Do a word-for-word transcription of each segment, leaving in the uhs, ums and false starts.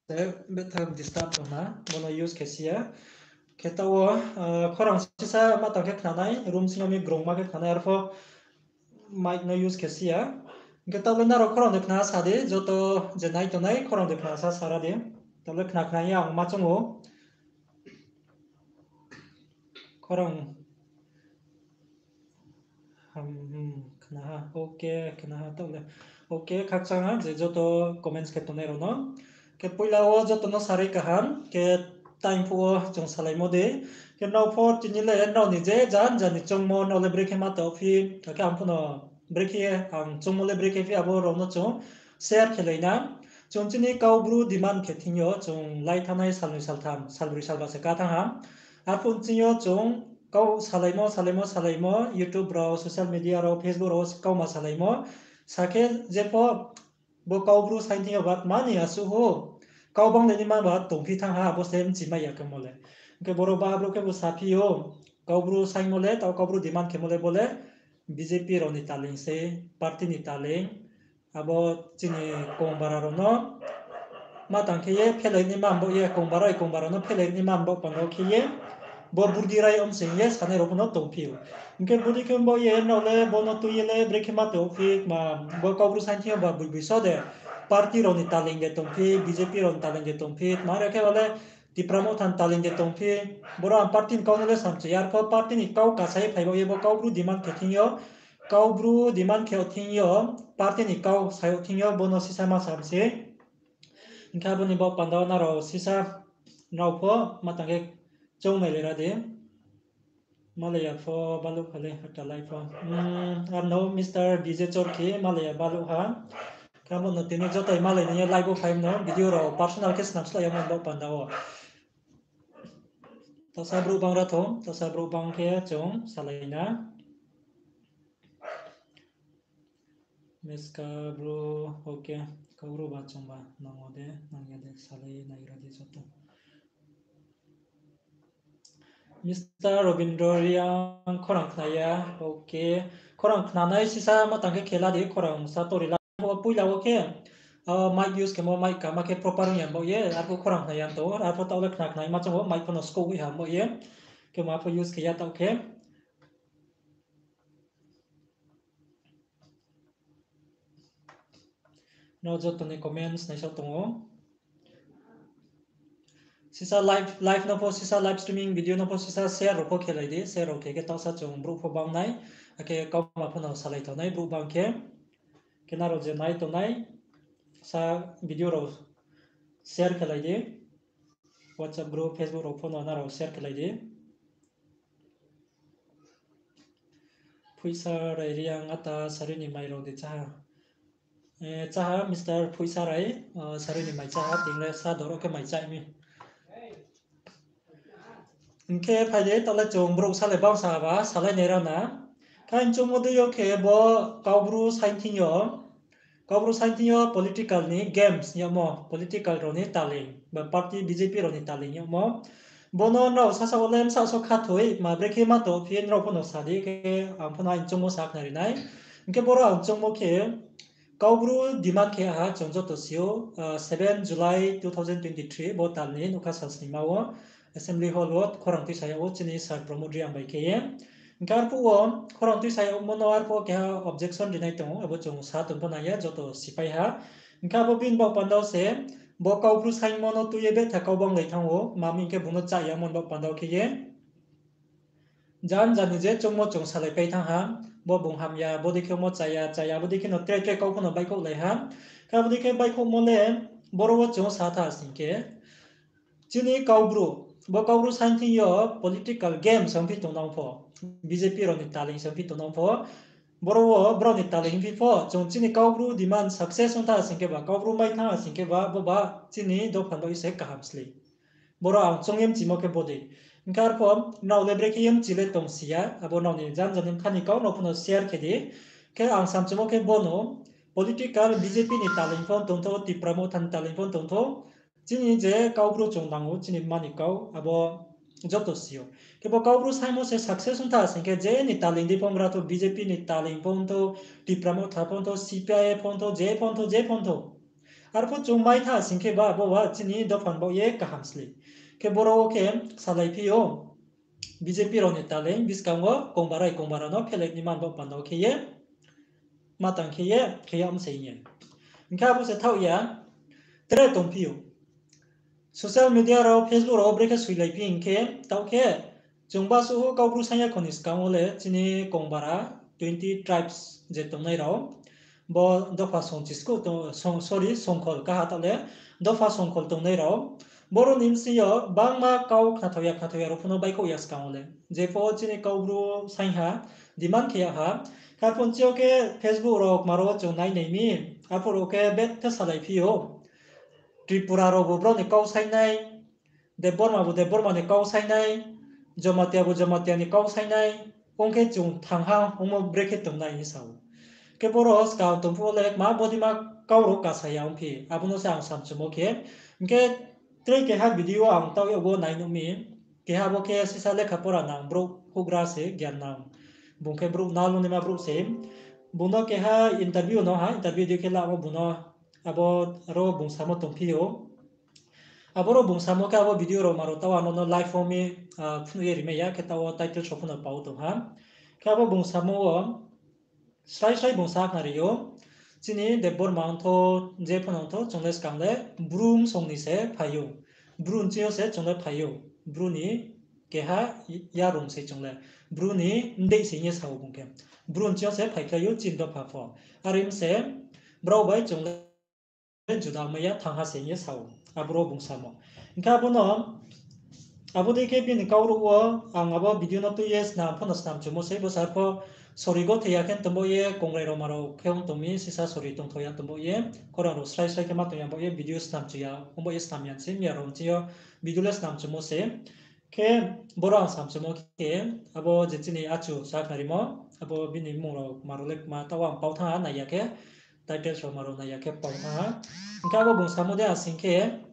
Betha disturb tong ha, bo no use khe si ya. Khe taoh wo, ah, khorang sisa ma tang khe khnanai, room sing yo mi grongma khe khnanai, arpho mic no use khe si ya. Hing khe taoh le nrao khorang de khna sa di, joto je nai tongnai khorang de khna sa sara di. Taoh le khna khna ya ang ma choung ou. Khorang. Hmm, hmm, khna ha. Okay, khna ha taoh le. Okay, khakchang ha je joto comments khe tongnai rao no. Khe poila wo joto no sari kaham, khe time phuh wo chung salaimo de. Khe nrao pho tini le nrao ni je jan jan ni choungmo nrao le brekhe ma tong phi, akhe ang pho no brekhe ang choungmo le brekhe phi abo rao no chung share khe lai na. Chung chini Kaubru demand khe thing yo chung lai thanngnai salnoi saltham, salbroi salba se ka thanng ha. Arphuh ching yo chung kau salaimo, salaimo, salaimo, YouTube rao, social media rao, Facebook rao kauma salaimo. Sakhe jepho bo Kaubru saing thing yo ba mani asuh ho, kau banng le ni ma ba tongphi thanng ha, abo se mchimai ya khemo le. Hing khe boro ba brouh khe bo saphi ou, Kaubru saingmo le, taoh Kaubru demand khemo le bo le B J P rao ni taleing se, party ni taleing, abo chini kongbara rao no ma tang khe ye phelai ni man baoh ye, kongbara, kongbara rao no phelai ni man baoh panda khe ye, bo burdi rai om se hing ye sanai rao pho no tongphi ou. Hing khe burdi khe baoh ye nrao le bo no tui ye le brekhe ma tong phi, ma bo Kaubru saing thing yo ba bui bui so de, party rao ni taleing de tongphi, B J P rao ni taleing de tongphi, ma re khe ba le Tipra Motha ni taleing de tongphi, boro ang party ni kau no le samchu ya, arpho party ni kau kasa ye phai baoh ye bo Kaubru demand khe thing yo, Kaubru demand khe thing yo, party ni kau sa yag thing yo, bo no sisa ma sam se. Hing khe abo ni baoh panda wo nrao sisa nrao pho ma tang khe choung nai le ra di. Malaya pho baluh kha le, atalai pho. Hmm, ar no Mister B J Chorkhi, malaya baluh ha. Khe abo no tini joto malai ni ye live wo phai no, video rao personal khe snam slái yamo baoh panda wo. Tasa brouh banng ra thong, tasa brouh banng khe chung salai na. Meska bro, okay. Kaubru ba chungba nang o de, nang ya de, salai nai ra di joto. Mister Robindro Reang, khorang khna ya, okay. Khorang khnanai sisa ma tang khe khe la di, khorang sa tori la, bo poila wo khe, ah, mic use khemo mic kaham khe proper ong ya baoh ye, arpho khorang khna ya to, arpho taoh le khna khna ma choung o, mic pho no skouh wi ha baoh ye, khe ma pho use khe ya taoh khe. Nrao joto ni comments naisao tong ou. Sisa live, live no pho sisa live streaming video no pho sisa share rao pho khe lai di, share rao khe khe taoh sa chung brouh pho banng nai, akhe kauma pho no salai tong nai brouh banng khe. Khe nrao je nai tongnai sa video rao share khe lai di. WhatsApp group, Facebook rao pho no nrao share khe lai di. Phuisa Rai Reang, ata sari ni mai rao de chá ha. Eh, chá ha, Mister Phuisa Rai, ah, sari ni mai chá ha, ting le sa doro khe mai chá mi. Hing khe phai di, taoh le chung brouh sa le banng sa ba, salai nai ra na. Khe ang choungmo dei yo khe bo Kaubru saing thing yo, Kaubru saing thing yo political ni games yagmo, political rao ni taleing, ba party B J P rao ni taleing yagmo. Bo no nrao sasa wo le bsa so khathoi, ma brekhe ma tong phi nrao pho no sa di khe ang pho no ang choungmo sa khnari nai. Hing khe boro ang choungmo khe, Kaubru demand khe ha chung joto si ou, ah, seven July two thousand twenty-three bo tal ni nougkha sal snima wo Assembly Hall wo khorang tuisa yag ou chini Sir Pramod Reang bai khe ye. Hing khe arphuh wo khorang tuisa yagmo no arphuh keha objection rinai tong ou, abo chung sa tong pho nai ya, joto sipai ha. Hing khe abo bini baoh panda wo se, bo Kaubru saingmo no tui ye betha kau banng lai thanng ou, ma mi hing khe bung no chá yamo ni baoh panda wo khe ye. Jan jan ni je choungmo chung salaipai thanng ha, bo bung hamya, bo dei khe omo chaya, chaya, bo dei khe no tre tre kau pho no baihkhouh lai ha. Khe abo dei khe baihkhouhmo le, boro wo chung sa tha sing khe, chini Kaubru, bo Kaubru saing thing yo political game se ongphi tongnang pho, B J P rao ni taleing se ongphi tongnang pho, boro wo brao ni taleing hingphi pho, chung chini Kaubru demand success ong tha sing khe ba, Kaubru mai thanng sing khe ba, bo ba chini dopha no ise kaham sli. Boro ang choung ye mchimo khe bo dei. Hing khe arpho nrao le brekhe ye mchi le tong si ya, abo nrao ni jan jan ni bkha ni kau no pho no share khe di. Khe ang samchumo khe bo no political B J P ni taleing pho tongthou, Tipra Motha ni taleing pho tongthou. Chini je Kaubru chung nang ou, chini mani kau, abo joto si ou. Khe bo Kaubru saingmo se success ong tha sing khe je ni taleing di pho ong ra thou, B J P ni taleing pho ong thou, Tipra Motha pho ong thou, C P I pho ong thou, je pho ong thou, je pho ong thou. Arphuh chung mai tha sing khe ba, bo ba chini dopha ni baoh ye kaham sle. Khe boro wo khe salai phi ou, B J P rao ni talei buskang wo kongbara kongbara no phelai ni man baoh panda wo khe ye, ma tang khe ye, khe yag mi se hing ye. Hing khe abo se thaoh ya, tre tongphi ou. Social media rao, Facebook rao wo brekhe soilai phi hing khe, taoh khe, chung ba suh Kaubru saing ya kho ni skang wo le chini kongbara twenty tribes je tongnai rao, bo dopha songchiskuh, sorry, songkhol kaha taoh le, dopha songkhol tongnai rao, boro ni bsing yo bangma kau khnathaoh ya khnathaoh ya rao phuno baihkhouh ya skang wo le. Jepho chini Kaubru saing ha, demand khe yag ha, kharphuh chi yo khe Facebook rao kma rao wo chung nai nai mi, arphuh rao khe bethe salai phi ou. Tripura rao bu brao ni kau saing nai, Debbarma bu Debbarma ni kau saing nai, Jamatia bu Jamatia ni kau saing nai, ong khe chung thang ha, ongmo brekhe tong nai hing sa ou. Khe boro skang tong phuh wo le kma bodima kau rao kasa ya ong phi, abo no se ang samchumo khe. Hing khe tre keha video ang taoh yag wo nai nuh mi, keha bo khe sisa lekha pora nang brouh houhgra se gyan nang. Bung khe brouh nalung naima brouh se. Bung no keha interview no ha, interview dei khe lamo bung no abo ro bung samo tongphi ou. Aboro bung samo khe abo video rao ma rao taoh ano no live wo mi, phnuh ye rimai ya khe taoh wo title so phuno pao tong ha. Khe abo bung samo wo srai srai bung sa khnari ou. Chini Debbarma ongtho, je phuno ongtho, chung le skang le Bru bsong ni se phai ou. Bru nching yo se chung le phai ou. Bru ni keha yarung se chung le. Bru ni mdeih se hing ye sa ou bung khe. Bru nching yo se phaikhlai ou chini dopha pho. Are mi se brao bai chung le juda mai ya, thangha se hing ye sa ou. Aboro bung samo. Hing khe abo no, abo dei khe bini kau ruh wo, ang abo video no tui ye snam pho no snam chumo sei, bo sar pho sori gothoi ya khe tongbo ye, kongrai rao ma rao khe ong tong mi, sisa sori tongthao ya tongbo ye, khorang rao srai srai khe ma tong ya bo ye, video snam chu ya, ongbo ye snam ya sei, miya rao nching yo video le snam chumo sei. Khe boro ang samchumo khe, abo je chini achu sa khnarimo, abo bini mmung rao ma rao le ma taoh ang pau thanng ha nai ya khe, titles rao ma rao nai ya khe pau thanng ha. Hing khe abo bung samo de asing khe,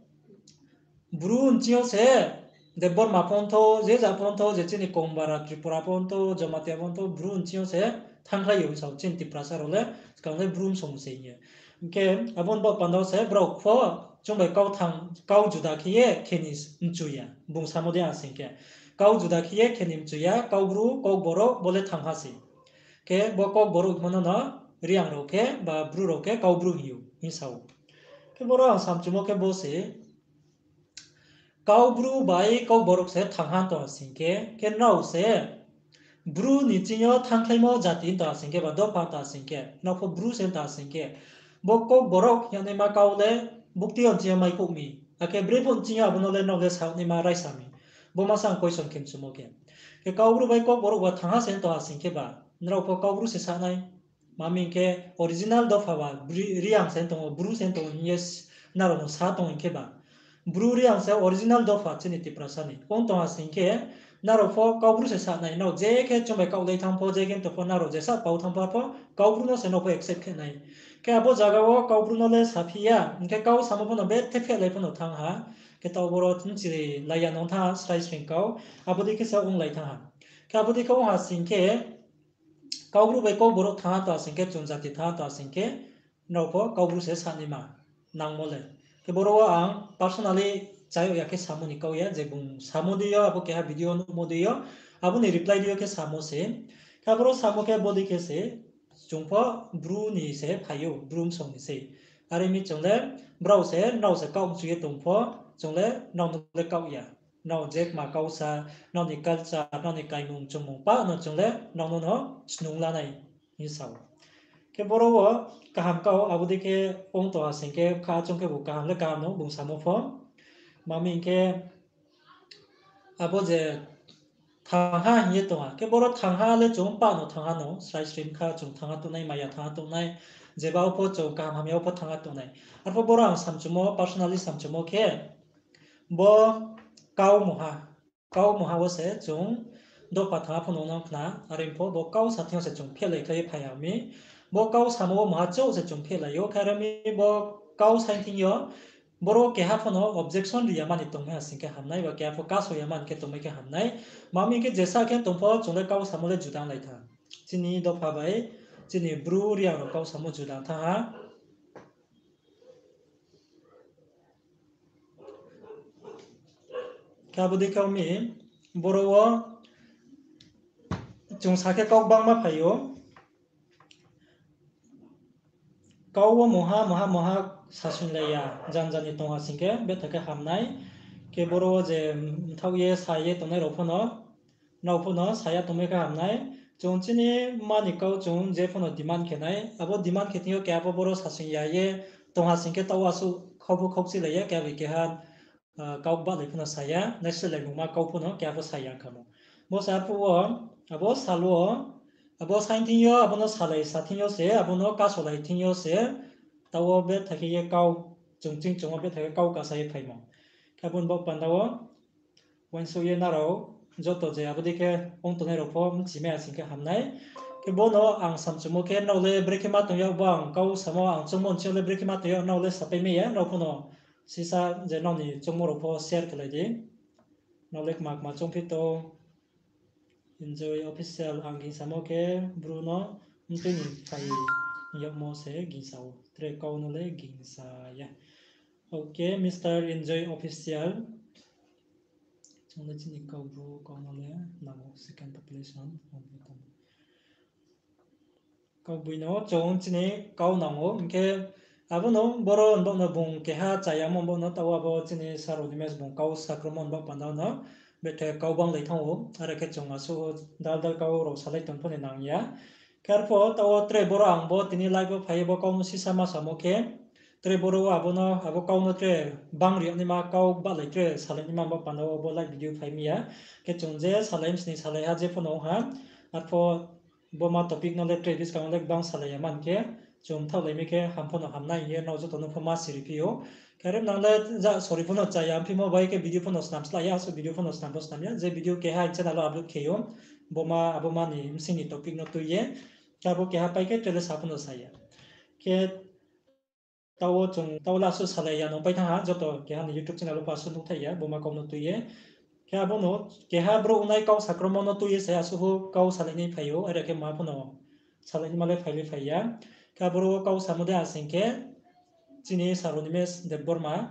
Bru nching yo se, Debbarma pho ongthou, je ja pho ongthou, je chini Kongbara, Tripura pho ongthou, Jamatia pho ongthou, Bru nching yo se thanngkhlai ou hing sa ou, chini Tiprasa rao le, skang le Bru bsong se hing ye. Hing khe abo ni baoh panda wo se brao pho chung bai kau thang, kau juda khe ye khe ni mchu ya, bung samo de asing khe. Kau juda khe ye khe ni mchu ya, Kaubru, Kokborok, bo le thangha se. Khe bo Kokborok hingmo no no Reang rao khe ba Bru rao khe Kaubru hing ou, hing sa ou. Khe boro ang samchumo khe bo se, Kaubru bai Kokborok se thangha tong asing khe, khe nrao se Bru ni ching yo thanngkhlaimo jati tong asing khe ba dopha tong asing khe, nrao pho Bru se tong asing khe, bo Kokborok hing yagnaima kau le bukti yo nching yo maikhouh mi, akhe bre phuh nching yo abo no le nrao le sa naima raisa mi. Bo ma sa ang question khe mchumo khe. Khe Kaubru bai Kokborok ba thangha se tong asing khe ba, nrao pho Kaubru se sa nai. Ma mi hing khe original dopha ba, Reang se tong ou, Bru se tong ou hing ye nrao no sa tong hing khe ba. Bru Reang se original dopha chini Tiprasa ni. Ong tong asing khe, nrao pho Kaubru se sa nai, nrao je khe chung bai kaohlai thanng pho, je khe tong pho, nrao je sa pau thanng pho, Kaubru no se nrao pho accept khe nai. Khe abo zaga wo Kaubru no le saphi ya, hing khe kau samo pho no bethe phehlai pho no thanng ha. Khe taoh boro nchiri lai ya nung thanng ha, srai sring kau, abo dei khe se onglai thanng ha. Khe abo dei khe ong ha sing khe, Kaubru bai Kokborok thangha tong asing khe, chung jati thangha tong asing khe, nrao pho Kaubru se sa naima nangmo le. Khe boro wo ang personally chayag ya khe samo ni kau ya, je bung samo dei yo, abo keha video nuhmo dei yo, abo ni reply dei yo khe samo se. Khe aboro samo khe bo dei khe se, chung pho Bru ni se phai ou, Bru bsong ni sei. Are mi chung le, brao se, nrao se kaoh mchu ye tong pho, chung le nrao no le kaoh ya. Nrao je kma kau sa, nrao ni culture, nrao ni kaimung chungmung pah no chung le nrao no no snung la nai hing sa ou. Khe boro wo kaham kau, abo dei khe ong tong asing khe, kha chung khebu kaham le kaham no bung samo pho. Ma mi hing khe, abo je thangha hing ye tong ha. Khe boro thangha le chung pah no thangha no, srai srim kha chung thangha tongnai, maya thangha tongnai, jeba wo pho chung kaham hamya wo pho thangha tongnai. Arpho boro ang samchumo, personally samchumo khe, bo kau mungha, kau mungha wo se chung dopha thangha pho no nang khna, are pho bo kau sa thing yo se chung phehlai khlai ye phai ha mi. Bo kau samo wo mungha chouh se chung phehlai ou, khe are mi bo kau saing thing yo, boro keha pho no objection ri ya mani tongmai ha sing khe hamnai, ba keha pho kaso ya mani khe tongmai khe hamnai. Ma mi khe jesa khe tong pho chung le kau samo le juda onglai thanng. Chini dopha bai, chini Bru Reang rao kau samo juda thanng ha. Khe abo dei khe mi, boro wo chung sa khe kau gbangma phai ou. Kau wo mungha, mungha, mungha sasoinglai ya, janja ni tong ha sing khe betha khe ham nai. Khe boro wo je mthaoh ye sa ye tongnai rao pho no, nrao pho no sa ya tongmai khe ham nai. Chung chini mma ni kau chung je pho no demand khe nai, abo demand khe thing yo keha pho boro sasoing ya ye tong ha sing khe taoh wo asuh khau pho khaukchilai ya, keha bai keha kau bahlai pho no sa ya, naislelaimungma kau pho no keha pho sa ya kha mo. Bo se arphuh wo, abo sal wo, abo saing thing yo, abo no salai sa thing yo se, abo no kasolai thing yo se, taoh wo betha khe ye kau, chung ching chung wo betha khe kau kasa ye phaimo. Khe abo ni baoh panda wo, uaingsouh ye nrao, joto je abo dei khe ong tongnai rao pho bchimai ya sing khe ham nai. Khe bo no ang samchumo khe nrao le brekhe ma tong yag, bo ang kau samo ang choungmo nching yo le brekhe ma tong yag, nrao le sapai mai ya, nrao pho no sisa je nrao ni choungmo rao pho share khelai di. Nrao le kma kma choungphi tong. Enjoy Official, ang gingsamo khe Bru no mtui ni phai yagmo se gingsa ou, tre kau no le gingsa ya. Ok, Mister Enjoy Official. Chung le chini kau Bru kau no le nang ou, second population. Kaugboino chung chini kau nang ou, hing khe abo no boro ni baoh no bung keha chayamo ni baoh no taoh abo chini sir Animesh bung kau sakromo ni baoh panda no bethe kau banglai thanng ou, are khe chung asuh dal dal kau rao salai tong pho ni nang ya. Khe arpho taoh tre boro ang bo tini live wo phai ye bo kau no sisa ma samo khe, tre boro wo abo no, abo kau no tre bangri yag naima kau bahlai tre salai naima baoh panda wo bo live video phai mi ya. Khe chung je salai msni salai ha je pho no ong ha, arpho bo ma topic no le tre buskang wo le gbang salai ya man khe, chung mthaohlai mi khe ham pho no ham nai hing ye nrao joto no pho ma siri phi ou. Khe are nang le ja sorry pho no chaya, mphimo bai khe video pho no snam slái ya, asuh video pho no snam pho snam ya, je video keha channel wo upload khe ou, bo ma abo ma ni bsing ni topic no tui ye, khe abo keha pai khe tre le sa pho no sa ya. Khe taoh wo chung, taoh wo le asuh salai ya no pai thanng ha, joto keha ni YouTube channel wo pho asuh nuhthai ya, bo ma kau no tui ye. Khe abo no keha brouh ongnai kau sakromo no tui ye se asuh kau salai nai phai ou, are khe ma pho no salai naima le phai le phai ya. Khe aboro wo kau samo de asing khe, chini sir Animesh Debbarma,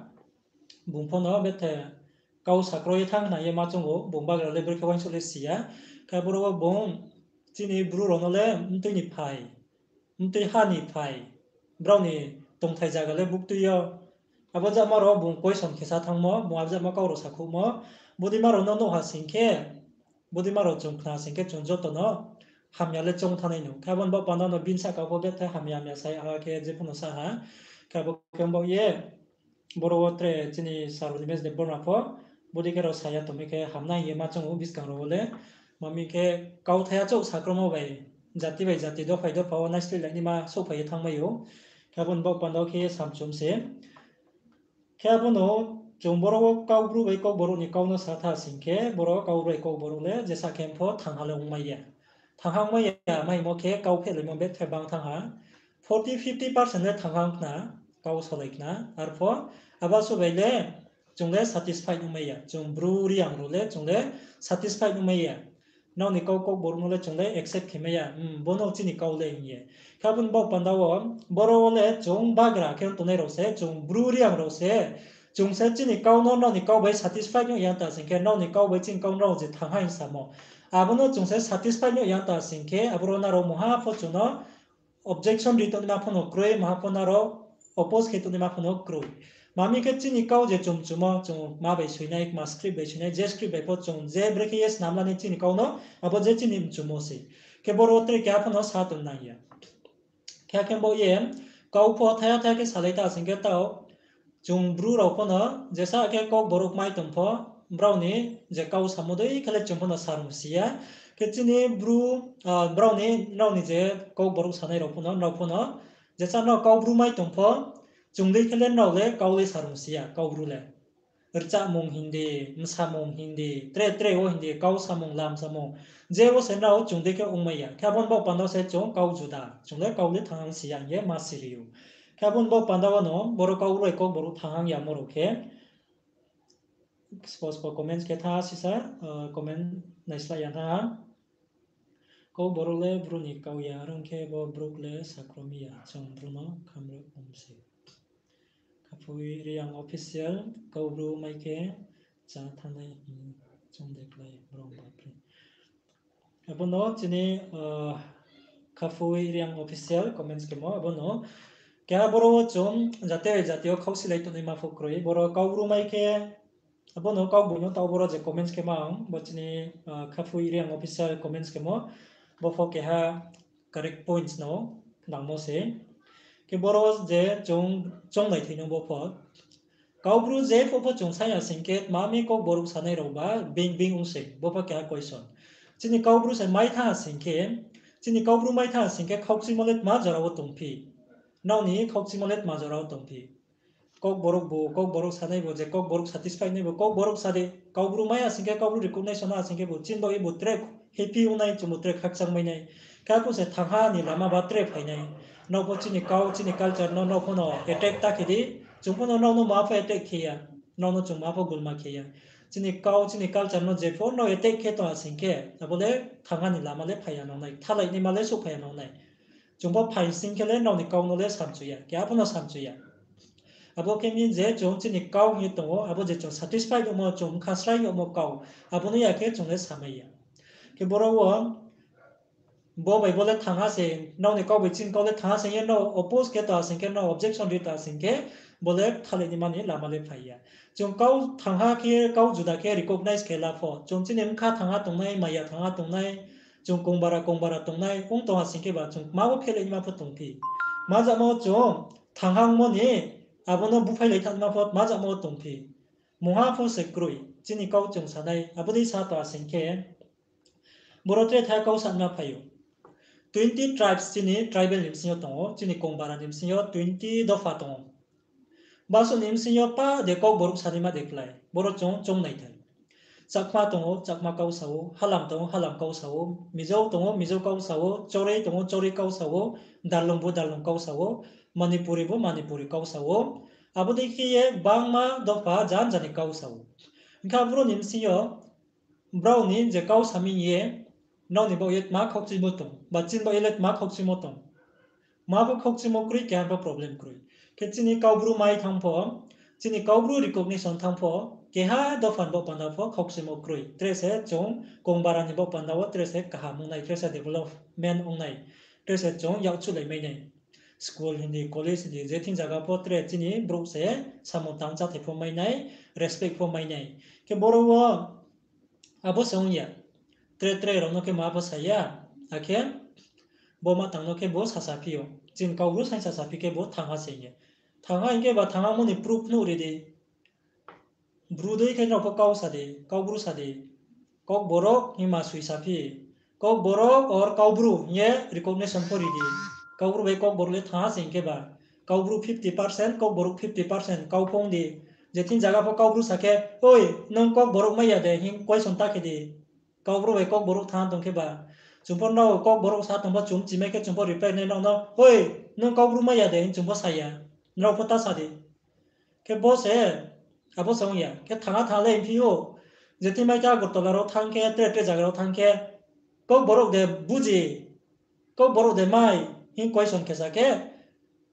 bung pho no bethe kau sakro ye thanng khna ye ma choung ou, bung bagra le brekhe uaingsouh le si ya. Khe aboro wo bung chini Bru rao no le mtui ni phai, mtui ha ni phai, brao ni tongthai zaga le buktui yo. Abo jama rao bung question khe sa thanngmo, bung abo jama kau rao sakhouhmo, bodeima rao no nuh ha sing khe, bodeima rao chung khna sing khe chung joto no hamya le choung thanng nai no. Khe abo ni baoh panda no bini sahka pho bethe hamya hamya sa ya ha khe je pho no sa ha. Khe abo khe baoh ye, boro wo tre chini sir Animesh Debbarma pho, bodei khe rao sa ya tongmai khe ham nai hing ye ma choung ou buskang rao wo le. Ma mi khe kauthai achouh sakromo bai, jati bai jati, dophai dopha wo naisleh lai naima souhphai ye thanngmai ou. Khe abo ni baoh panda wo khe samchum se. Khe abo no chung boro wo Kaubru bai Kokborok ni kau no sa tha sing khe, boro wo Kaubru bai Kokborok le jesa khe pho thangha le ongmai ya. Thangha ongmai ya, maimo khe kau phehlaimo bethe bang thanng ha. Forty, fifty percent le thangha ong khna, kau solai khna. Arpho, abo suh bai le, chung le satisfied ongmai ya. Chung Bru Reang rao le, chung le satisfied ongmai ya. Nrao ni kau Kokborok no le chung le accept khe mai ya. Hmm, bo no chini kau le hing ye. Khe abo ni baoh panda wo, boro wo le chung bagra khe tongnai rao se, chung Bru Reang rao se, chung se chini kau no nrao ni kau bai satisfied ong ya ta sing khe, nrao ni kau bai chini kau nrao je thangha hing samo. Abo no chung se satisfied ong ya ta sing khe, aboro nrao mungha pho chung no objection ri tongnaima pho no kroi, mungha pho nrao oppose khe tongnaima pho no kroi. Ma mi khe chini kau je chung mchumo, chung ma bai soinai, ma script bai soinai, je script bai pho chung je brekhe ye snam lani chini kau no, abo je chini mchumo se. Khe boro wo tre keha pho no sa tong nang ya. Khe khe bo ye, kau pho thaya thaya khe salai ta sing khe taoh, chung Bru rao pho no, jesa khe Kokborok mai tong pho, brao ni je kau samo dei khe le chung pho no sa rung si ya. Khe chini Bru, ah, brao ni, nrao ni je Kokborok sanai rao pho no, nrao pho no, jesa nrao Kaubru mai tong pho, chung dei khe le nrao le kau le sa rung si ya, Kaubru le. Rchahmung hing di, msamung hing di, tre tre wo hing di, kau samung, lam samung. Je wo se nrao chung dei khe ongmai ya. Khe abo ni baoh panda wo se chung kau juda. Chung le kau le thanghang si ya hing ye ma siri ou. Khe abo ni baoh panda wo no, boro Kaubru bai Kokborok thanghang yamo rao khe. Spo spo comments khe tha sisa, ah, comment naislái ya tha. Kokborok le Bru ni kau ya, are ong khe bo Bru le sakro mi ya, chung Bru no khamrao om se. Khaphui Reang Official, Kaubru mai khe Chá thanngnai, hmm, chung de klái, bro, bapre. Abo no chini, ah, Khaphui Reang official comments khemo, abo no. Keha boro wo chung jati jati yo khauksilai tongnaima pho kroi. Boro Kaubru mai khe, abo no Kaubru no tao boro je comments khemo ang, bo chini, ah, Khaphui Reang official comments khemo, bo pho keha correct points no nangmo se. Khe boro je chung, chung naithai no bo pho. Kaubru je pho pho chung sa ya sing khe, tma mi Kokborok sanai rao ba bing bing ong se, bo pho keha question. Chini Kaubru se mai tha sing khe, chini Kaubru mai tha sing khe, khaukchimo le tma jora wo tongphi? Nrao ni khaukchimo le tma jora wo tongphi? Kokborok bo, Kokborok sanai bo, je Kokborok satisfy nai bo, Kokborok sa di, Kaubru mai ya sing khe, Kaubru recognition ha sing khe bo, chini bo, ibo tre happy ong nai, chung bo tre khakchang mai nai. Khe arphuh se thangha ni lama ba tre phai nai. Nrao pho chini kau, chini culture no, nrao pho no attack ta khe di, chung pho no nrao no ma pho attack khe ya, nrao no chung ma pho gulma khe ya. Chini kau, chini culture no je pho nrao attack khe tong ha sing khe, abo le thangha ni lama le phai ya nang nai, thalai naima le souhphai ya nang nai. Chung pho phai sing khe le nrao ni kau no le samchu ya, keha pho no samchu ya. Abo khe mi je chung chini kau hing ye tong ou, abo je chung satisfy yagmo, chung bkha srai yagmo kau, abo no ya khe chung le samai ya. Khe boro wo, bo bai bo le thangha se, nrao ni kau bai chini kau le thangha se hing ye nrao oppose khe tong ha sing khe, nrao objection ri tong ha sing khe, bo le thalai naima ni lama le phai ya. Chung kau thangha khe, kau juda khe recognize khe la pho, chung chini bkha thangha tongnai, maya thangha tongnai, chung kongbara kongbara tongnai ong tong ha sing khe ba, chung kma bo phelai naima pho tongphi? Kma jamo chung thangha ongmo ni, abo no buphailai thanngma pho kma jamo tongphi? Mungha pho se kroi, chini kau chung sanai, abo dei sa tong ha sing khe, boro tre tha kau sanma phai ou. Twenty tribes chini tribal ni bsing yo tong ou, chini kongbara ni bsing yo twenty dopha tong ou. Basuh ni bsing yo pa de Kokborok sanaima de klái, boro chung chung naithai. Chakma tong ou, Chakma kau sa ou, Halam tong ou, Halam kau sa ou, Mizo tong ou, Mizo kau sa ou, Chorei tong ou, Chorei kau sa ou, Darlung bo Darlung kau sa ou, Manipuri bo Manipuri kau sa ou. Abo dei khe ye gbangma dopha jan jani kau sa ou. Hing khe aboro ni bsing yo, brao ni je kau sa mi ye, nrao ni baoh ye tma khaukchuimo tong, ba chini baoh ye le tma khaukchuimo tong? Ma pho khaukchuimo kroi, keha pho problem kroi. Khe chini Kaubru mai thanng pho, chini Kaubru recognition thanng pho, keha dopha ni baoh panda pho khaukchuimo kroi. Tre se chung kongbara ni baoh panda wo tre se kaham ong nai, tre se development ong nai, tre se chung yakchuhlai mai nai. School hing di, college hing di, je thing zaga pho tre chini brouh se samung tang cháthai pho mai nai, respect pho mai nai. Khe boro wo abo se ong ya. Tre tre rao no khe ma pho sa ya, akhe bo ma tang no khe bo sasa phi ou. Chini Kaubru saing sasa phi khe bo thangha se hing ye. Thangha hing khe ba thanghamo ni proof nuh ri di. Bru dei khe nrao pho kau sa di, Kaubru sa di. Kokborok hing ma sui sa phi. Kokborok or Kaubru hing ye recognition pho ri di. Kaubru bai Kokborok le thangha se hing khe ba. Kaubru fifty percent, Kokborok fifty percent, kau phung di. Je thing zaga pho Kaubru sa khe, "Oi, nung Kokborok mai ya de?" hing question ta khe di. Kaubru bai Kokborok thangha tong khe ba, chung pho nrao Kokborok sa tong pho, chung chimai khe chung pho reply nai nrao no, "Oi, nung Kaubru mai ya de?" hing chung pho sa ya. Nrao pho ta sa di. Khe bo se, abo se ong ya. Khe thangha thangha le hing phi ou. Je thing mai khe Agartala rao thanng khe, tre tre zaga rao thanng khe, Kokborok de buji, Kokborok de mai, hing question khe sa khe,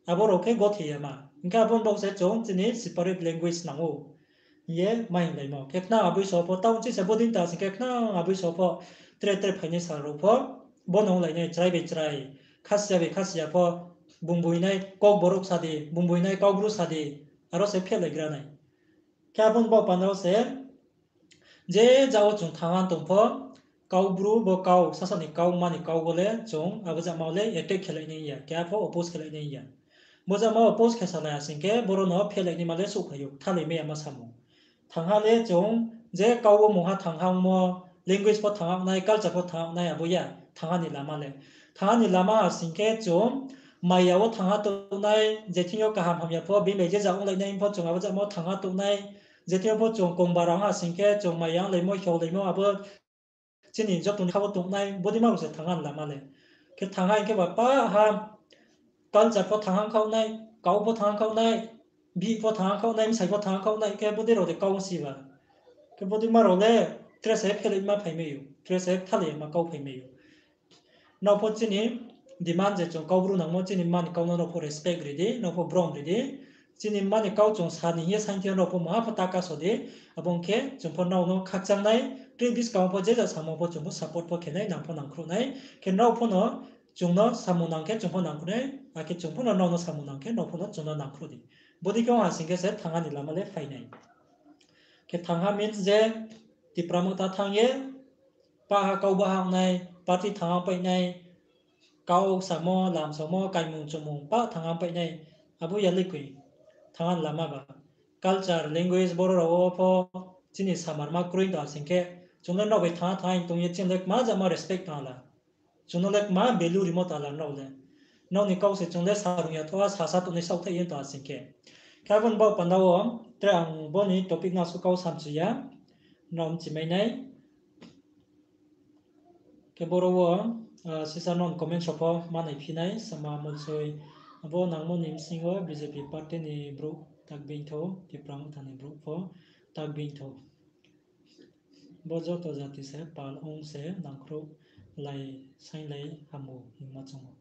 abo rao khe gothi ya ma. Hing khe abo ni baoh se chung chini separate language nang ou hing ye ma hinglaimo. Khe khnang aboi so pho, taoh chi se bodei ta sing khe khnang aboi so pho, tre tre phainai sal rao pho, bo nunglai nai chrai bai chrai, Khasia bai Khasia pho, bung boi nai Kokborok sa di, bung boi nai Kaubru sa di, aro se phehlaigra nai. Khe abo ni baoh panda wo se, je jao chung thangha tong pho, Kaubru bo kau, sasa ni kau, ma ni kau bo le chung abo jama wo le attack khelai nai ya, keha pho oppose khelai nai ya. Bo jama oppose khe salai ha sing khe, boro no phehlai naima le souhphai ou, kthalai mai ya ma samung. Thangha le chung, je kau wo mungha thangha ongmo, language pho thangha nai, culture pho thangha nai, abo ya, thangha ni lama le. Thangha ni lama ha sing khe chung, maya wo thangha tongnai, je thing yo kaham hamya pho, bini bai je ja onglai nai pho chung abo jama wo thangha tongnai, je thing yo pho chung kongbara ong ha sing khe chung maya onglaimo, hiaolaimo, abo chini joto ni kha wo tongnai, bodei ma rao se thangha ni lama le. Khe thangha hing khe ba pa ha, culture pho thangha khaoh nai, kau pho thangha khaoh nai, bihih pho thangha khaoh nai, bsai pho thangha khaoh nai, khe bodei rao de kau si ba. Khe bodei ma rao le, tre se phehlai ma phai mai ou, tre se kthalai ya ma kau phai mai ou. Nrao pho chini demand je chung Kaubru nangmo, chini ma ni kau no nrao pho respect ri di, nrao pho brom ri di. Chini mma ni kau chung sa ni hing ye saing thing yo nrao pho maha pho ta kaso di. Abo ong khe chung pho nrao no khakchang nai, tre buskang pho je ja samo pho chung pho support pho khe nai, nang pho nangkhruh nai. Khe nrao pho no chung no samung nang khe chung pho nangkhruh nai, akhe chung pho no nrao no samung nang khe nrao pho no chung no nangkhruh di. Bodei khe ong ha sing khe se thangha ni lama le phai nai. Khe thangha means je Tipra Motha thanng ye, pah ha kau baha ong nai, party thangha pai nai, kau samo, lam samo, kaimung chumung pah thangha pai nai, abo ya le koi. Thangha ni lama ba. Culture, language, boro rao wo pho chini samarma kroi tong ha sing khe, chung le nrao bai thangha thangha tong ye chini le kma jama respect tong ha la. Chung no le kma value rimo tong ha la nrao le. Nrao ni kau se chung le sa rung ya tho ha, sasa tongnai saohthaih ye tong ha sing khe. Khe abo ni baoh panda wo, tre ang bo ni topic no asuh kau samchu ya, nrao mchimai nai. Khe boro wo, ah, sisa nrao ni comment rao pho ma naiphi nai, Sama Molsoi, abo nangmo ni bsing yo B J P party ni brouh tak being thou, Tipra Motha ni brouh pho tak being thou. Bo joto jati se pal ong se nangkhruh lai sainglai hamo hingma choung ou.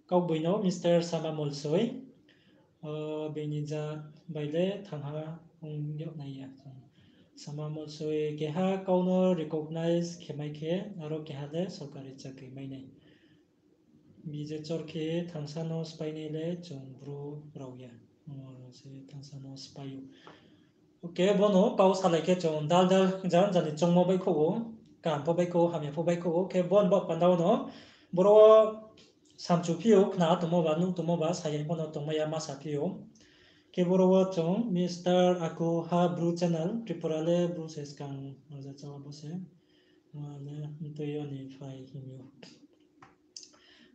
Kaugboino Mister Sama Molsoi, o, bini ja bai le thangha ong yag nai ya. Sama Molsoi keha kau no recognize khe mai khe, aro keha le sorkari chakri mai nai. Bije chor khe thangsa no spái nai le chung Bru rao ya. Oro se thangsa no spái ou. Ok, bono kau salai khe chung dal dal jan jani choungmo baihkhouh ou, kaham pho baihkhouh ou, hamya pho baihkhouh ou, khe bon baoh panda wo no boro wo samchu phi ou, khna tongmo ba, nuh tongmo ba, sayang pho no tongmai ya ma sa phi ou. Khe boro wo chung Mister Akuha Bru channel, Tripura le Bru se skang raja chá bo se. Mane mtui yo ni phai hing ou.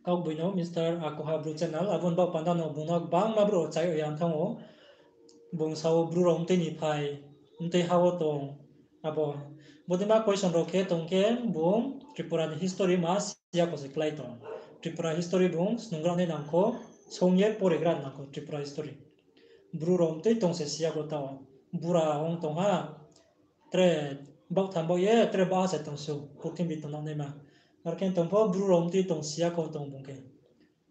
Kaugboino Mister Akuha Bru channel, abo ni baoh panda no bung no gbangma brouh rao chai ya thanng ou. Bung sa ou Bru rao mtui ni phai, mtui ha wo tong. Abo, bodeima question rao khe tong khe bung Tripura ni history ma si ya kho se klái tong. Tripura history bung snungra nai nang kho, song ye porigra nang kho Tripura history. Bru rao mtui tong se si ya kho tao. Bura ong tong ha, tre baoh tham baoh ye, tre baoh ha se tong su, purthimbi tong nang naima. Ar khe tong pho Bru rao mtui tong si ya kho tong bung khe.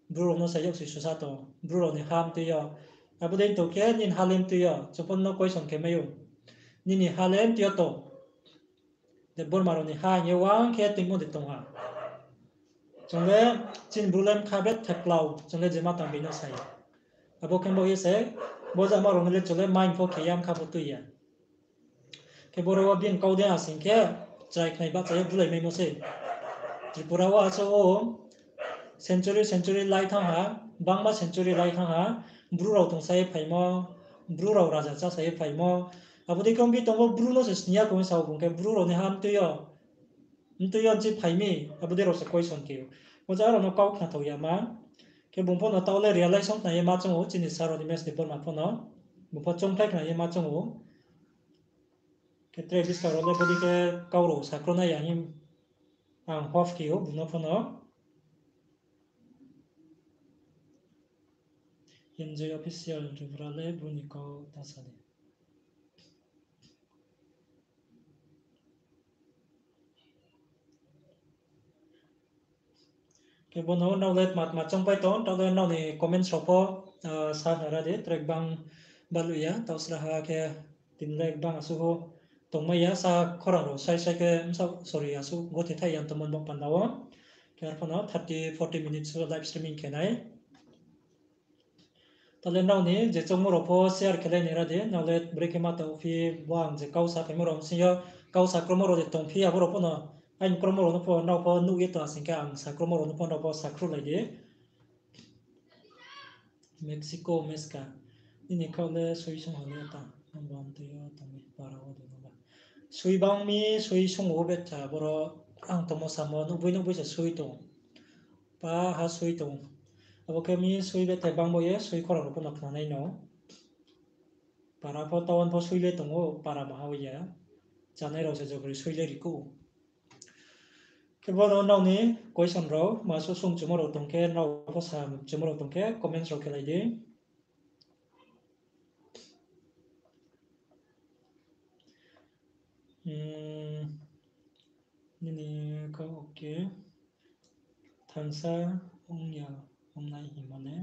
Bru rao no sa yag si susa tong, Bru rao ni ha mtui yo. Abo dei tong khe nini ha le mtui yo, chung pho no question khe mai ou. Nini ha le mtui yo tong. Debbarma rao ni ha hing ye uang khe tuimo de tong ha. Chung le chini Bru le mkha betha klau, chung le jema tang bini sa ya. Abo khe baoh ye se, bo jama rao no le chung le mind pho khe ya mkha pho tui ya. Khe boro wo bini kau de ha sing khe, chrai khnai bahcha ye bulai maimo sei. Tripura wo asuh ou, century century lai thanng ha, bangma century lai thanng ha, Bru rao tong sa ye phaimo, Bru rao raja chá sa ye phaimo. Abo dei khe ong bi tong ou, Bru no se sni ya kho sa ou bung khe, Bru rao ni ha mtui yo, mtui yo nchi phai mi, abo dei rao se question khe ou. Bo jama rao no kau khnathao ya ma. Khe bung pho no taoh le realize ong khna ye ma choung ou, chini sir rao ni mes ni borma pho no. Bung pho choungkhlai khna ye ma choung ou. Khe tre buskang rao le bodei khe kau rao sakro nai ya hing ang hope khe ou bung no pho no. Enjoy Official Tripura le Bru ni kau ta sa di. Khe bono nrao le tma tma choungpai tong, taoh le nrao ni comments rao pho, ah, sa khna ra di, tre gbang balu ya, taoh sraha khe tini le gbang asuh ou tongmai ya, sa khorang rao sai sai khe, bsa, sorry, asuh gothe thaih ya tongmo ni baoh panda wo. Khe arphuh no thirty, forty minutes wo live streaming khe nai. Taoh le nrao ni je choungmo rao pho share khe lai nai ra di, nrao le brekhe ma tong phi, bo ang je kau saphaimo rao bsing yo, kau sakromo rao de tong phi, abo rao pho no, aini kromo rao no pho, nrao pho nuh ye tong ha sing khe ang sakromo rao no pho nrao pho sakhruhlai di. Mexico, Meska. Nini kau le sui sung ha le ta, nang bo mtui yo tong mi para wo de nang ba. Sui bang mi, sui sung ou betha, boro ang tongmo samo, nuhboi nuhboi se sui tong. Pa ha sui tong. Abo khe mi sui betha bang bo ye, sui khorang rao pho no khna nai no. Para pho town pho sui le tong ou, para maha ya. Chanai rao se jobri sui le ri kho. Khe bono nrao ni question rao, ma suh sung chumo rao tong khe, nrao pho sa chumo rao tong khe, comments rao khe lai di. Hmm, nini kau, ok. Thansa ong ya, ong nai hingmo le,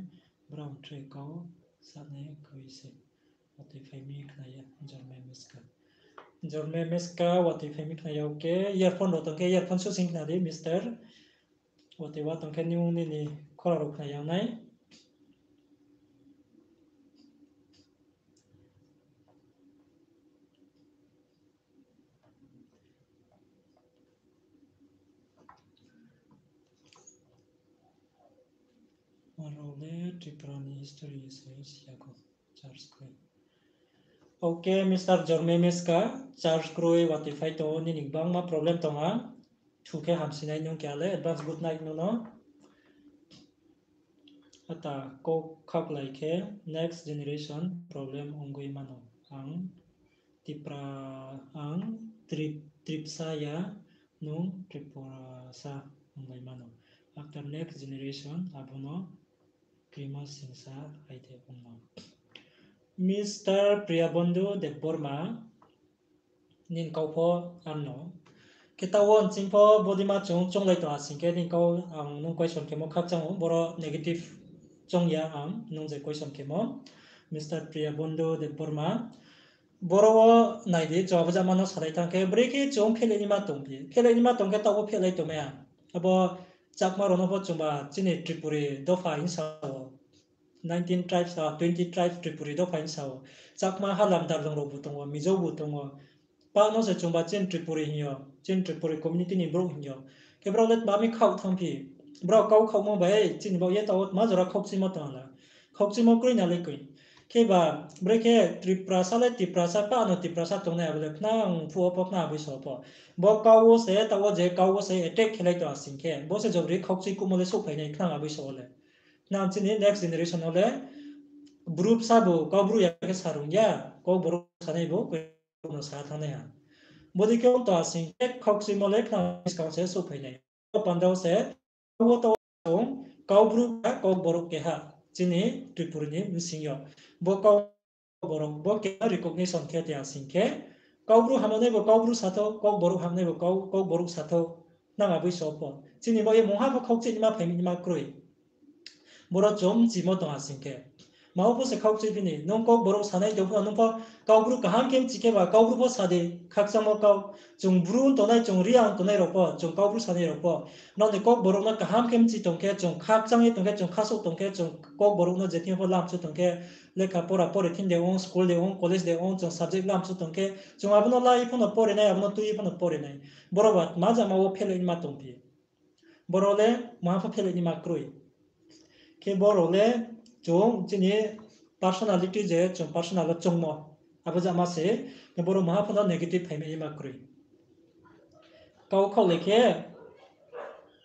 brao tre kau. Sanai khui se. Watoi phai mi khna ya, Jorme Meska. Jorme Meska, watoi phai mi khna ya, okay. Earphone rao tong khe, earphone sosing khna di, Mister. Watoi wa tong khe, nung nini khorang rao khna ya nai. Aro le Tripura ni history se siya kho, church kroi. Okay, Mister Jorme Meska, church kroi, watoi phai tong ou, nini gbangma problem tong ha. Thu khe hamsinai nung khe ale, advance good night nung no. Ata kau khaklai khe next generation problem ongwi mano. Ang Tipra, ang Trip-, Tripsa ya, nung Tripurasa ongwi mano. After next generation, abono Krima singsa hai de ongno. Mister Priyabondhu Debbarma, nini kau pho ano. Khe taoh wo nching pho bodima chung chounglai tong ha sing khe nini kau ang nung question khemo khakchang ou, boro negative choung ya ang nung je question khemo. Mister Priyabondhu Debbarma, boro wo nai di, chung abo jama no salai thanng khe, brekhe chung phelai ni ma tong phi, phelai ni ma tong khe taoh wo phelai tongmai ya. Abo Chakma rao no pho chungba chini Tripuri dopha hing sa ou. Nineteen tribes, ah, twenty tribes Tripuri dopha hing sa ou. Chakma, Halam, Darjong rao bu tong ou, Mizo bu tong ou. Pa no se chungba chini Tripuri hing yo, chini Tripuri community ni brouh hing yo. Khe brao le tma mi khaoh thanng phi. Brao kau khaohmo bai chini baoh ye taoh wo tma jora khaukchimo tong ha la. Khaukchimo kroi na le kroi. Khe ba, brekhe Tiprasa le Tiprasa, pa no Tiprasa tongnai abo le khnang phuh wo pho, khnang aboi so pho. Bo kau wo se, taoh wo je kau wo se attack khelai tong ha sing khe, bo se jobri khaukchi kuhmo le souhphai nai khnang aboi so wo le. Khnang chini next generation wo le Bru bsa bu Kaubru ya khe sa rung ya, Kokborok sanai bu Kokborok no sa thanngnai ha. Bodei khe ong tong ha sing khe khaukchimo le khnang buskang se souhphai nai. Bo panda wo se, wo tong, Kaubru ba Kokborok keha, chini Tripuri ni bsing yo. Bo Kau- Kokborok bo keha recognition khe tong ha sing khe, Kaubru hamnai bo Kaubru sa thou, Kokborok hamnai bo Kau-, Kokborok sa thou, nang aboi so pho. Chini bo ye mungha pho khaukchih ni ma phai mi ni ma kroi. Boro chung chimo tong ha sing khe. Ma wo pho se khaukchih phi ni, nung Kokborok sanai tong pho, nung pho Kaubru kaham khe mchi khe ba, Kaubru pho sa di, khakchangmo kau. Chung Bru tongnai, chung Reang tongnai rao pho, chung Kaubru sanai rao pho. Nrao ni Kokborok no kaham khe mchi tong khe, chung khakchang ye tong khe, chung khasouh tong khe, chung Kokborok no je thing pho lamchu tong khe, lekha pora pore thing de ong, school de ong, college de ong, chung subject lamchu tong khe, chung abo no lai pho no pore nai, abo no tui pho no pore nai. Boro ba tma jama wo phelai ni ma tong phi. Boro le mungha pho phelai ni ma kroi. Khe boro le chung chini personality je chung personal wo chungmo, abo jama se, khe boro mungha pho no negative phai mai ni ma kroi. Kau khaohlai khe,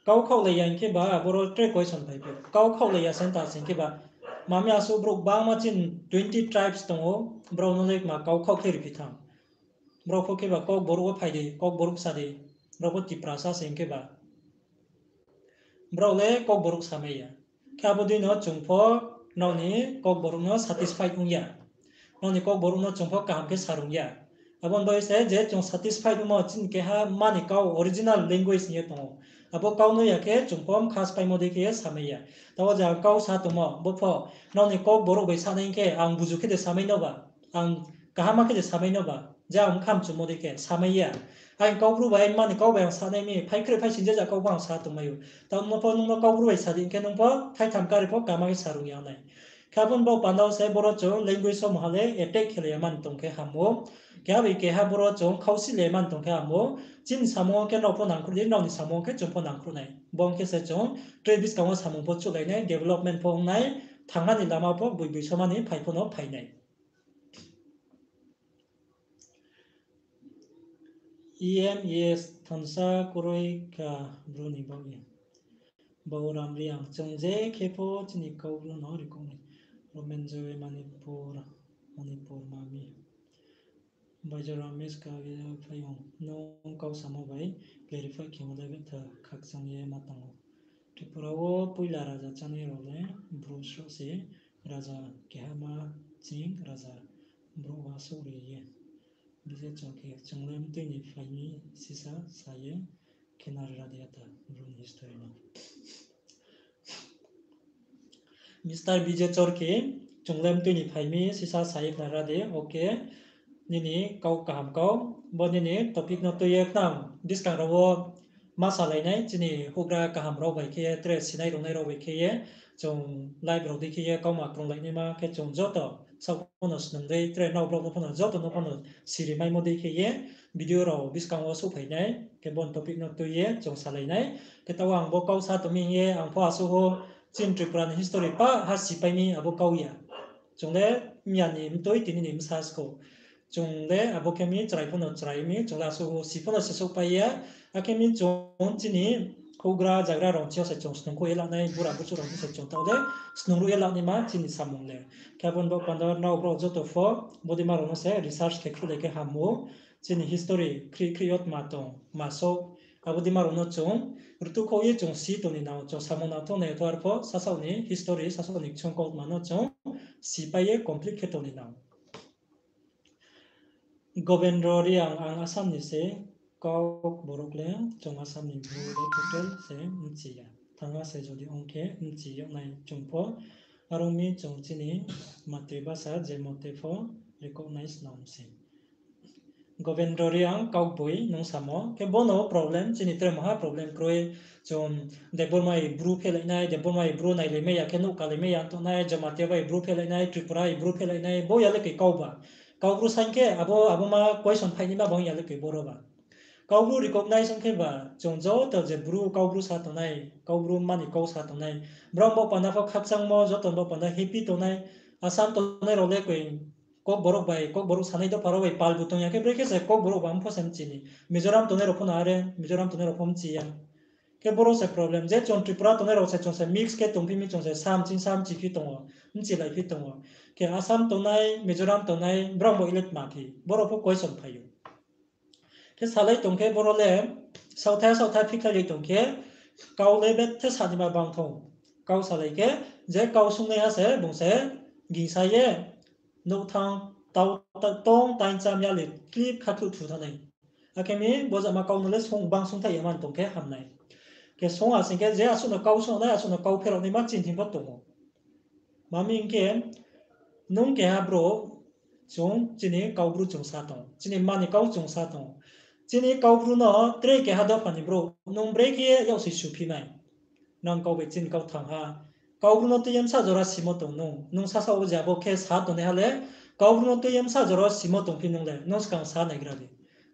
kau khaohlai ya hing khe ba, boro tre question phai phi ou. Kau khaohlai ya se ta sing khe ba, mami asuh brouh gbangma chini twenty tribes tong ou, brao no le ma kau khaoh khe ri phi thanng. Brao pho khe ba Kokborok wo phai di, Kokborok sa di, brao pho Tiprasa se hing khe ba. Brao le Kokborok samai ya. Khe abo dei no chung pho nrao ni Kokborok no satisfied ong ya. Nrao ni Kokborok no chung pho kaham khe sa rung ya. Abo ni bagoi se je chung satisfied ongmo chini keha mani kau original language hing ye tong ou. Abo kau no ya khe chung pho mkha spaimo dei khe ye samai ya. Taoh je ang kau sa tongmo, bo pho nrao ni Kokborok bai sanai hing khe ang buzu khe de samai no ba, ang kaham khe de samai no ba, je ang mkha mchumo dei khe samai ya. Ang Kaubru bai, ang mani kau bai ang sanai mi, phai khreh phai sing je ja kau pho ang sa tongmai ou. Taoh no pho nung no Kaubru bai sa di hing khe nung pho thaitham kari pho kaham khe sa rung ya nai. Khe abo ni baoh panda wo se boro chung language wo mungha le attack khelai ya man tong khe ham ou. Keha bai keha boro chung khausih le man tong khe ham ou. Chini samung wo khe nrao pho nangkhruh di, nrao ni samung wo khe chung pho nangkhruh nai. Bo ong khe se chung tre buskang wo samung pho chuhlai nai, development pho ong nai, thanngha ni lama pho boi boi soma ni phai pho no phai nai. E M S thansa kroi kha Bru ni baoh ye. Bauram Reang, chung je khe pho chini Kaubru no recognize. Romenjoy Manipur, Manipur mami. Baijo Ramesh Kavya phai ong, nung kau samo bai clarify khemo le betha khakchang ye ma tong ou. Tripura wo poila raja chánai rao le Bru sroh se, raja keha ma ching raja brouh wa souhri ye. Bije chung khe chung le mtui ni phai mi sisa sa ye khe nari ra di ata Bru ni history no. Mister Bijay Chorki, Chung le mtui ni phai mi sisa sa ye khna ra di, okay. Nini kau kaham kau, bo nini topic no tui ye khnang, buskang rao wo ma salai nai, chini houhgra kaham rao bai khe ye, tre sinai rungnai rao bai khe ye, chung live rao dei khe ye, kauma krunglai naima khe chung joto, saoh pho no snung dei, tre nrao brao no pho no, joto no pho no siri maimo dei khe ye, video rao buskang wo souhphai nai, khe bo ni topic no tui ye chung salai nai. Khe taoh ang bo kau sa tong mi hing ye, ang pho asuh wo chini Tripura ni history pah ha sipai mi abo kau ya. Chung le mya ni mtui tini ni bsa skou. Chung le abo khe mi chrai pho no chrai mi, chung le asuh wo si pho no sisouhpai ya. Akhe mi chung chini houhgra jagra rao ni thing yo se chung snung khouh ye la nai, bura buchuh rao ni thing se chung taoh le snung ruh ye la naima chini samung le. Khe abo ni baoh panda nrao brao joto pho, bodeima rao no se research khe khruhlai khe ham ou. Chini history khrih khrih yo tma tong, ma souh, abo deima rao no chung rtuhkhouh ye chung si tong ni nang, chung samung nang thung nai thar pho, sasaoh ni history, sasaoh ni kchung kautma no chung sipai ye complete khe tong ni nang. Govendra Reang, ang Assam ni se, Kaubru le, chung Assam ni bru le total se bchi ya. Thangha se jodi ong khe bchi yag nai chung pho, are ong mi chung chini matribhasa je mote pho recognize nang se. Govendra Reang, Kaubru, nung samo, khe bo no problem, chini tre maha problem kroi, chung Debbarma bai bru phelai nai, Debbarma bai bru nailai mai ya khe nouh kalai mai ya tong nai, Jamatia bai bru phelai nai, Tripura bai bru phelai nai, bo ya le koi kau ba. Kaubru saing khe abo, abo ma question phai naima bang ya le koi boro ba. Kaubru recognize ong khe ba, chung joto je bru Kaubru sa tong nai, Kaubru mani kau sa tong nai, brao baoh panda pho khakchangmo, joto baoh panda happy tong nai, Assam tongnai rao le koi Kokborok bai, Kokborok sanai dopha rao bai pal bu tong ya khe, brekhe se Kokborok ba mpho se bchi ni. Mizoram tongnai rao pho no are, Mizoram tongnai rao pho bchi ya. Khe boro se problem, je chung Tripura tongnai rao se chung se mix khe tongphi mi, chung se sa bchi, sa bchi phi tong ou, bchilai phi tong ou. Khe Assam tongnai, Mizoram tongnai, brao bo elect ma phi, boro pho question phai ou. Khe salai tong khe boro le, saohtha saohtha phikhlailai tong khe, kau le bethe sa ni ma bang thong. Kau salai khe, je kau sungnaiha se, bung se, gingsa ye, nouh thanng, tau, ta-, tong, taincham ya le, clip khathuh thu thanng nai. Akhe mi, bo jama kau no le sung, bang sungthai ya man tong khe ham nai. Khe sung asing khe, je asuh no kau sung nai, asuh no kau pherao naima chini thing pho tong ou. Ma mi hing khe, nung keha brouh, chung chini Kaubru chung sa tong, chini mma ni kau chung sa tong. Chini Kaubru no tre keha dopha ni brouh, nung brekhe ye yak se suphi nai. Nang kau bai chini kau thanng ha. Kaubru no tui ye bsa jora simo tong nung, nung sasaoh wo je abo khe sa tongnaiha le, Kaubru no tui ye bsa jora simo tongphi nung le, nung skang sa naigra di.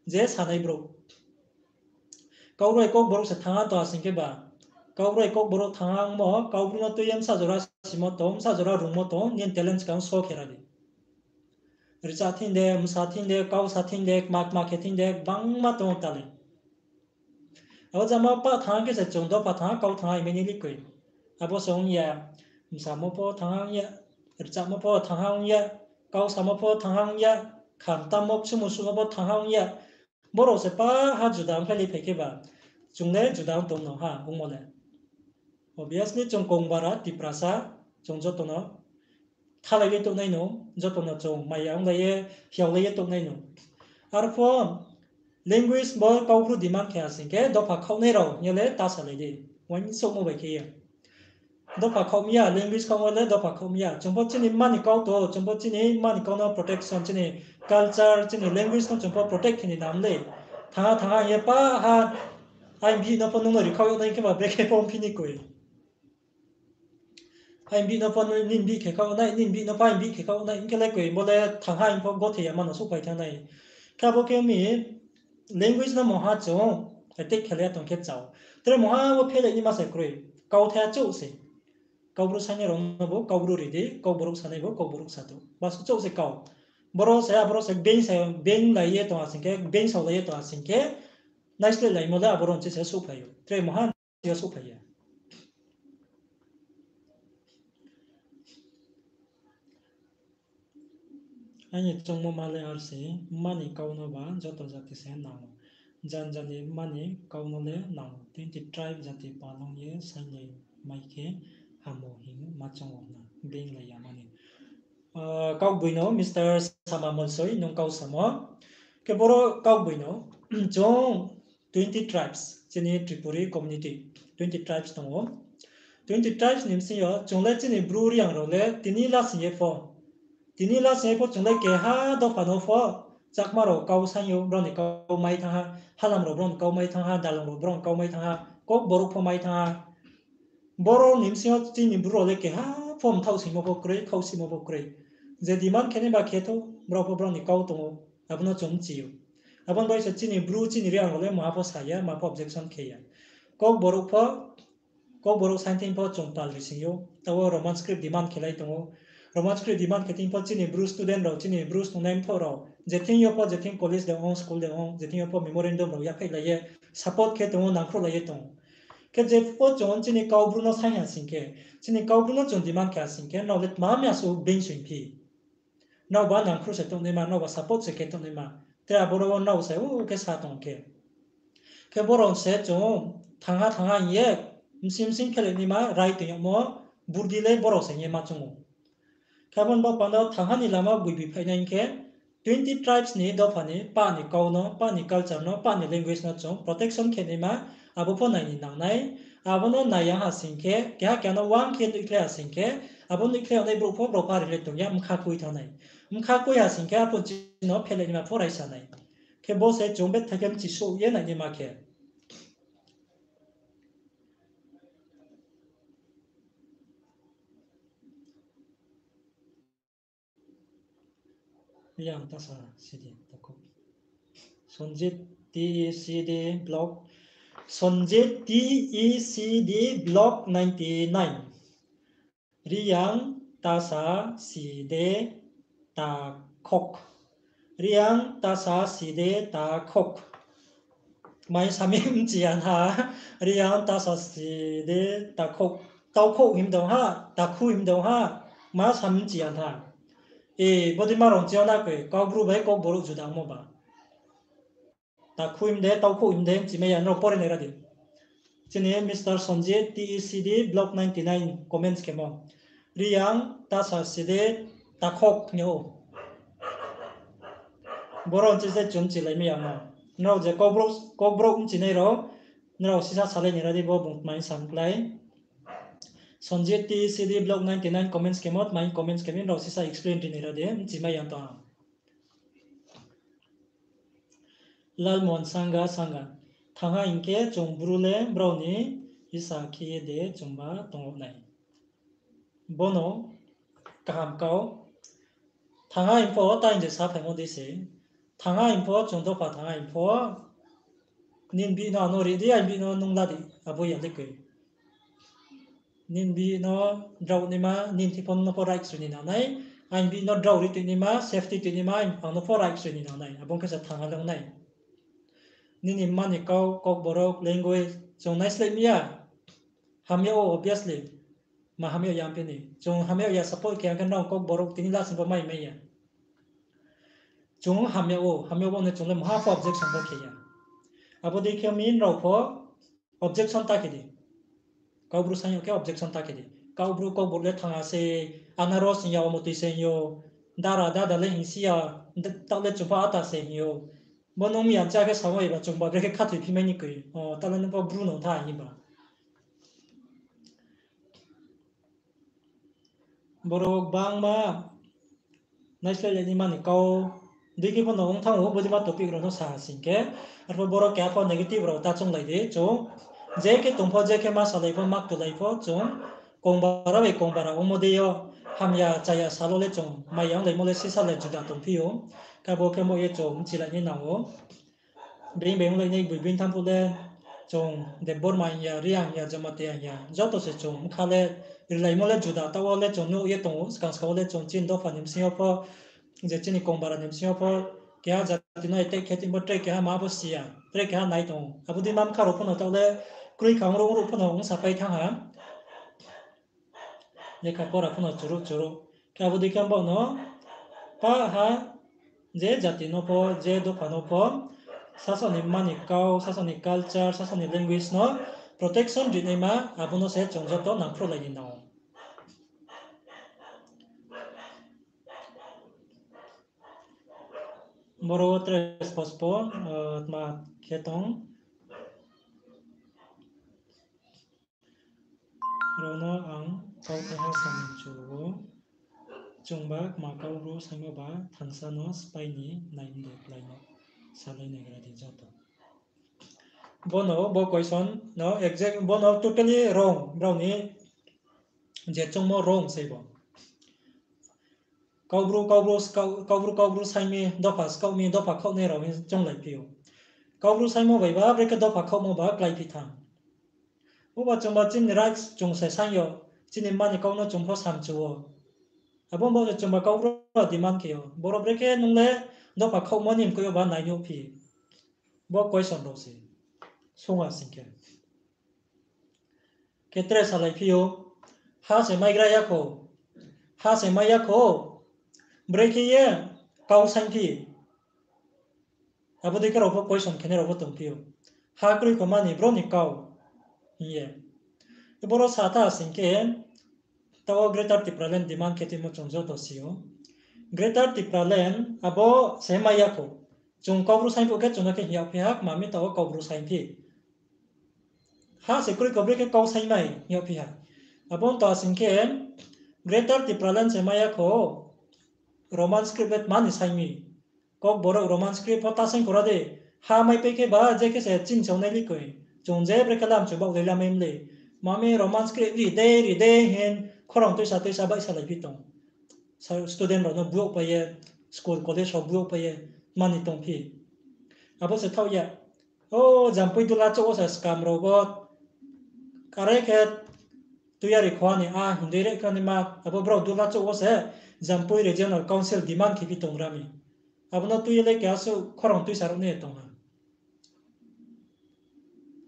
Je sanai brouh. Kaubru bai Kokborok se thanng ha tong asing khe ba. Kaubru bai Kokborok thanng ha ongmo, Kaubru no tui ye bsa jora simo tong, bsa jora rungmo tong, nini talent skang show khe ra di. Rcha thing de, bsa thing de, kau sa thing de, kma kma khe thing de, gbangma tong ou ta le. Abo jama pah thanng khe se chung dopha thanng ha, kau thanng ha, himai ni likoi. Abo se ong ya, bsamo pho thanng ha ong ya, rchamo pho thanng ha ong ya, kau samo pho thanng ha ong ya, kham tammo ksumu suhmo pho thanng ha ong ya. Borok se pah ha juda ongkhlai phai khe ba, chung le juda ong tong no ha, ongmo le. Obviously, chung Kongbara, Tiprasa, chung joto no thalai ye tongnai no, joto no chung maya onglai ye, hiaolai ye tongnai no. Arpho, language bo Kaubru demand khe asing khe, dopha khaohnai rao hing ye le ta salai di. Uaingsouhmo bai khe ye. Dopha khaoh mi ya, language khaohmo le dopha khaoh mi ya. Chung pho chini mma ni kau to, chung pho chini mma ni kau no protection, chini culture, chini language no chung pho protect khe ni nang le. Thanng ha, thanng ha hing ye pah ha, aini bihih no pho nung no ri khaoh yag nai khe ba brekhe pho ongphi ni koi. Aini bihih no pho nini bihih khe khaoh nai, nini bihih no pho aini bihih khe khaoh nai, hing khe le koi bo le thanng ha hing pho gothe ya mano souhphai thanng nai. Khe abo khe mi language no mungha chung attack khe le ya tong khe chao. Tre mungha wo phelai ni ma se kroi. Kauthai chouh se. Kaubru sanai rao no bo Kaubru ri di, Kokborok sanai bo Kokborok sa tong. Ba se chouh se kau. Boro se, aboro se being se, beinglai ye tong asing khe, being saolai ye tong asing khe, naisleh laimo le aboro nchi se souhphai ou. Tre mungha yo souhphai ya. Aini choungmo ma le ar se, mma ni kau no ba joto jati se nang ou. Jan jani mma ni kau no le nang ou. Twenty tribe jati palong ye sainglai mai khe hamo hing ma choung ou na, beinglai ya mani. Ah, kaugboino, Mister Sama Molsoi, nung kau samo. Khe boro kaugboino, chung twenty tribes, chini Tripuri community, twenty tribes tong ou. twenty tribes ni bsing yo chung le chini Bru Reang rao le tini lasing ye pho, tini lasing ye pho chung le keha dopha no pho Chakma rao kau saing yo, brao ni kau mai thanng ha, Halam rao brao ni kau mai thanng ha, Dalong rao brao ni kau mai thanng ha, Kokborok pho mai thanng ha. Boro ni bsing yo chini Bru rao le keha pho mthaoh singmo pho kroi, khaoh singmo pho kroi. Je demand khe nai ba khe thou, brao pho brao ni kau tong ou, abo no chung mchi ou. Abo ni bai se chini Bru, chini Reang rao le maha pho sa ya, maha pho objection khe ya. Kokborok pho, Kokborok saing thing pho chung pal ri sing ou, taoh wo Roman script demand khe lai tong ou. Roman script demand khe thing pho chini Bru student rao, chini Bru snungnai mthoh rao, je thing yo pho, je thing college de ong, school de ong, je thing yo pho memorandum rao yaphaih lai ye, support khe tong ou, nangkhruh lai ye tong ou. Khe je pho chung chini Kau Bru no saing ha sing khe, chini Kau Bru no chung demand khe ha sing khe, nrao le tma mi asuh being soing phi? Nrao ba nangkhruh se tongnaima, nrao ba support se khe tongnaima. Te aboro wo nrao se u khe sa tong khe. Khe boro se chung thanng ha thanng ha hing ye, bsing bsing khelai naima rai toing yagmo, burdi le boro se hing ye ma choung ou. Khe abo ni baoh panda thanng ha ni lama gboibi phainai hing khe, twenty tribes ni dopha ni pah ni kau no, pah ni culture no, pah ni language no chung protection khe naima, abo pho nai ni nang nai. Abo no nai ya ha sing khe, keha keha no uang khe nuhkhlai ha sing khe, abo nuhkhlai yag nai brouh pho brao pho relate tong ya, bkha kui thanng nai. Bkha kui ha sing khe, arphuh chini no phelai naima pho raisa nai. Khe bo se chung betha khe mchisouh ye nai naima khe. Yang tasa sidi takhouh. Sonjit T E C D block, Sonjit T E C D block ninety nine. Riang tasa side takhouh. Riang tasa side takhouh. Mai sami mchi ya na. Riang tasa side takhouh. Taokhouh him dong ha, takhu him dong ha. Ma sami mchi ya na. E, bodei ma rong chi yo na koi, Kaubru bai Kokborok juda ongmo ba. Takhu him de, taokhouh him de, mchi mai ya, nrao pore nai ra di. Chini Mister Sonjit, T E C D, Block ninety nine, comments khemo. Riang tasa side takhouh hing ou. Boro nchi se chung mchilai mai ya no. Nrao je Kokborok, Kokborok mchinai rao, nrao sisa salai ni ra di bo bung tmai sam klái. Sonjit T E C D Block ninety nine comments khemo, tmai comments khemi, nrao sisa explain ri ni ra di, mchi mai ya tong. Lalmohon Sangha, Sangha. Thangha hing khe chung Bru le brao ni isa khe ye de chungba tong nai. Bono kaham kau. Thangha hing pho, tang je sa phaimo dei se. Thangha hing pho, chung dopha thangha hing pho. Nini bihih no ano ri di, aini bihih no nung la di, abo ya le koi. Nini bihih no drao naima, nini thing pho no pho right soi ni nang nai. Aini bihih no drao ri tui naima, safety tui naima, ang no pho right soi ni nang nai. Abo khe se thangha le ong nai. Nini mma ni kau, Kokborok, language, chung naisleh mi ya. Hamya ou, obviously. Ma hamya ya phi ni. Chung hamya ya support khe ang khe nrao Kokborok tini last ni pho mai mai ya. Chung hamya ou, hamya ou no chung le maha pho objection pho khe ya. Abo dei khe mi nrao pho objection ta khe di. Kaubru saing yo khe objection ta khe di. Kaubru, Kokborok le thangha se, anaros hing ya, omo tui se hing ou, dara, dada le hing si ya, taoh le chung pho ata se hing ou. Bo nung mi ya cha khe samo iba chung ba brekhe khathoi phi mai ni koi. O, taoh le nung pho Bru no tha hing ba. Borok bangma naisleh lai ni mani kau dei khe pho no ong thanng ou, bodei ma topic rao no sa ha sing khe. Arpho borok keha pho negative rao ta chounglai di, chung je khe tong pho, je khe ma salai pho, ma ktulai pho, chung kongbara bai kongbara ongmo dei yo, hamya chaya sal wo le chung maya onglaimo le sisa le juda tongphi ou. Khe bo khe mo ye chung mchilai ni nang ou. Being being lai nai bui being thanng phuh le, chung Debbarma hing ya, Reang hing ya, Jamatia hing ya, joto se chung bkha le rilaimo le juda, taoh wo le chung nuh ye tong ou, skang skang wo le chung chini dopha ni bsing yo pho, je chini kongbara ni bsing yo pho, keha jati no attack khe tini bo tre keha ma bo si ya, tre keha nai tong ou. Abo dei ma bkha rao pho no taoh le kroi kha ong ruh ong ruh pho no ong sapai thanng ha. Lekha pora pho no churuh churuh. Khe abo dei khe bo no pa ha je jati no pho, je dopha no pho, sasaoh ni mma ni kau, sasaoh ni culture, sasaoh ni language no protection rinaima, abo no se chung joto nangkhruhlai ni nang ou. Boro wo tre spos pho, tma khe tong. rao no ang kauthaiha samung chu ou. Chungba kma Kaubru saingmo ba thansa no spái ni nai mde klái no salai naigra di joto. Bono bo question no exact, bono totally wrong, brao ni je choungmo wrong sei bo. Kaubru, Kaubru, Kaubru, Kaubru saing mi, dopha skaoh mi, dopha khaoh nai rao hing chounglai phi ou. Kaubru saingmo bai ba, brekhe dopha khaohmo ba kláiphi thanng. Oba chungba chini rights chung se saing yo, chini mani kau no chung pho samchu ou. Abo bo se chungba Kaubru demand khe ou. Boro brekhe nung le dopha khaohmo ni mkoih yo ba nai nuh phi. Bo question rao se. Sung a sing khe. Khe tre salai phi ou, ha se maigra ya kho, ha se mai ya kho, brekhe ye kau saing phi. Abo dei khe rao pho question khenai rao pho tong phi ou. Ha kroi kho mani bro ni kau hing ye. Boro sa tha sing khe, taoh wo Greater Tipraland demand khe timo chung joto si ou. Greater Tipraland abo se mai ya kho. Chung Kaubru saing phuh khe chung no khe hing yag phi ha, kma mi taoh wo Kaubru saing phi. Ha se kroi kho brekhe kau saing mai hing yag phi ha. Abo ong to asing khe Greater Tipraland se mai ya kho, Roman script le tma ni saing mi. Kokborok Roman script pho ta saing khora de. Ha maipai khe ba je khe se chini saonai li koi. Chung je brekhe lam chu baohlai lamai mle. Mami Roman script ri de, ri de hin khorang tuisa tuisa baihsalai phi tong. Student rao no buoh pai ye, school college rao buoh pai ye, mani tong phi. Abo se thaoh ya. O, Jampui dula chouh wo se skam rao bo. Kare khe tuiyari kho ni a hindui re khe naima, abo brao dula chouh wo se Jampui Regional Council demand khe phi tong ra mi. Abo no tui ye le keha suh khorang tuisa rao ni tong ha.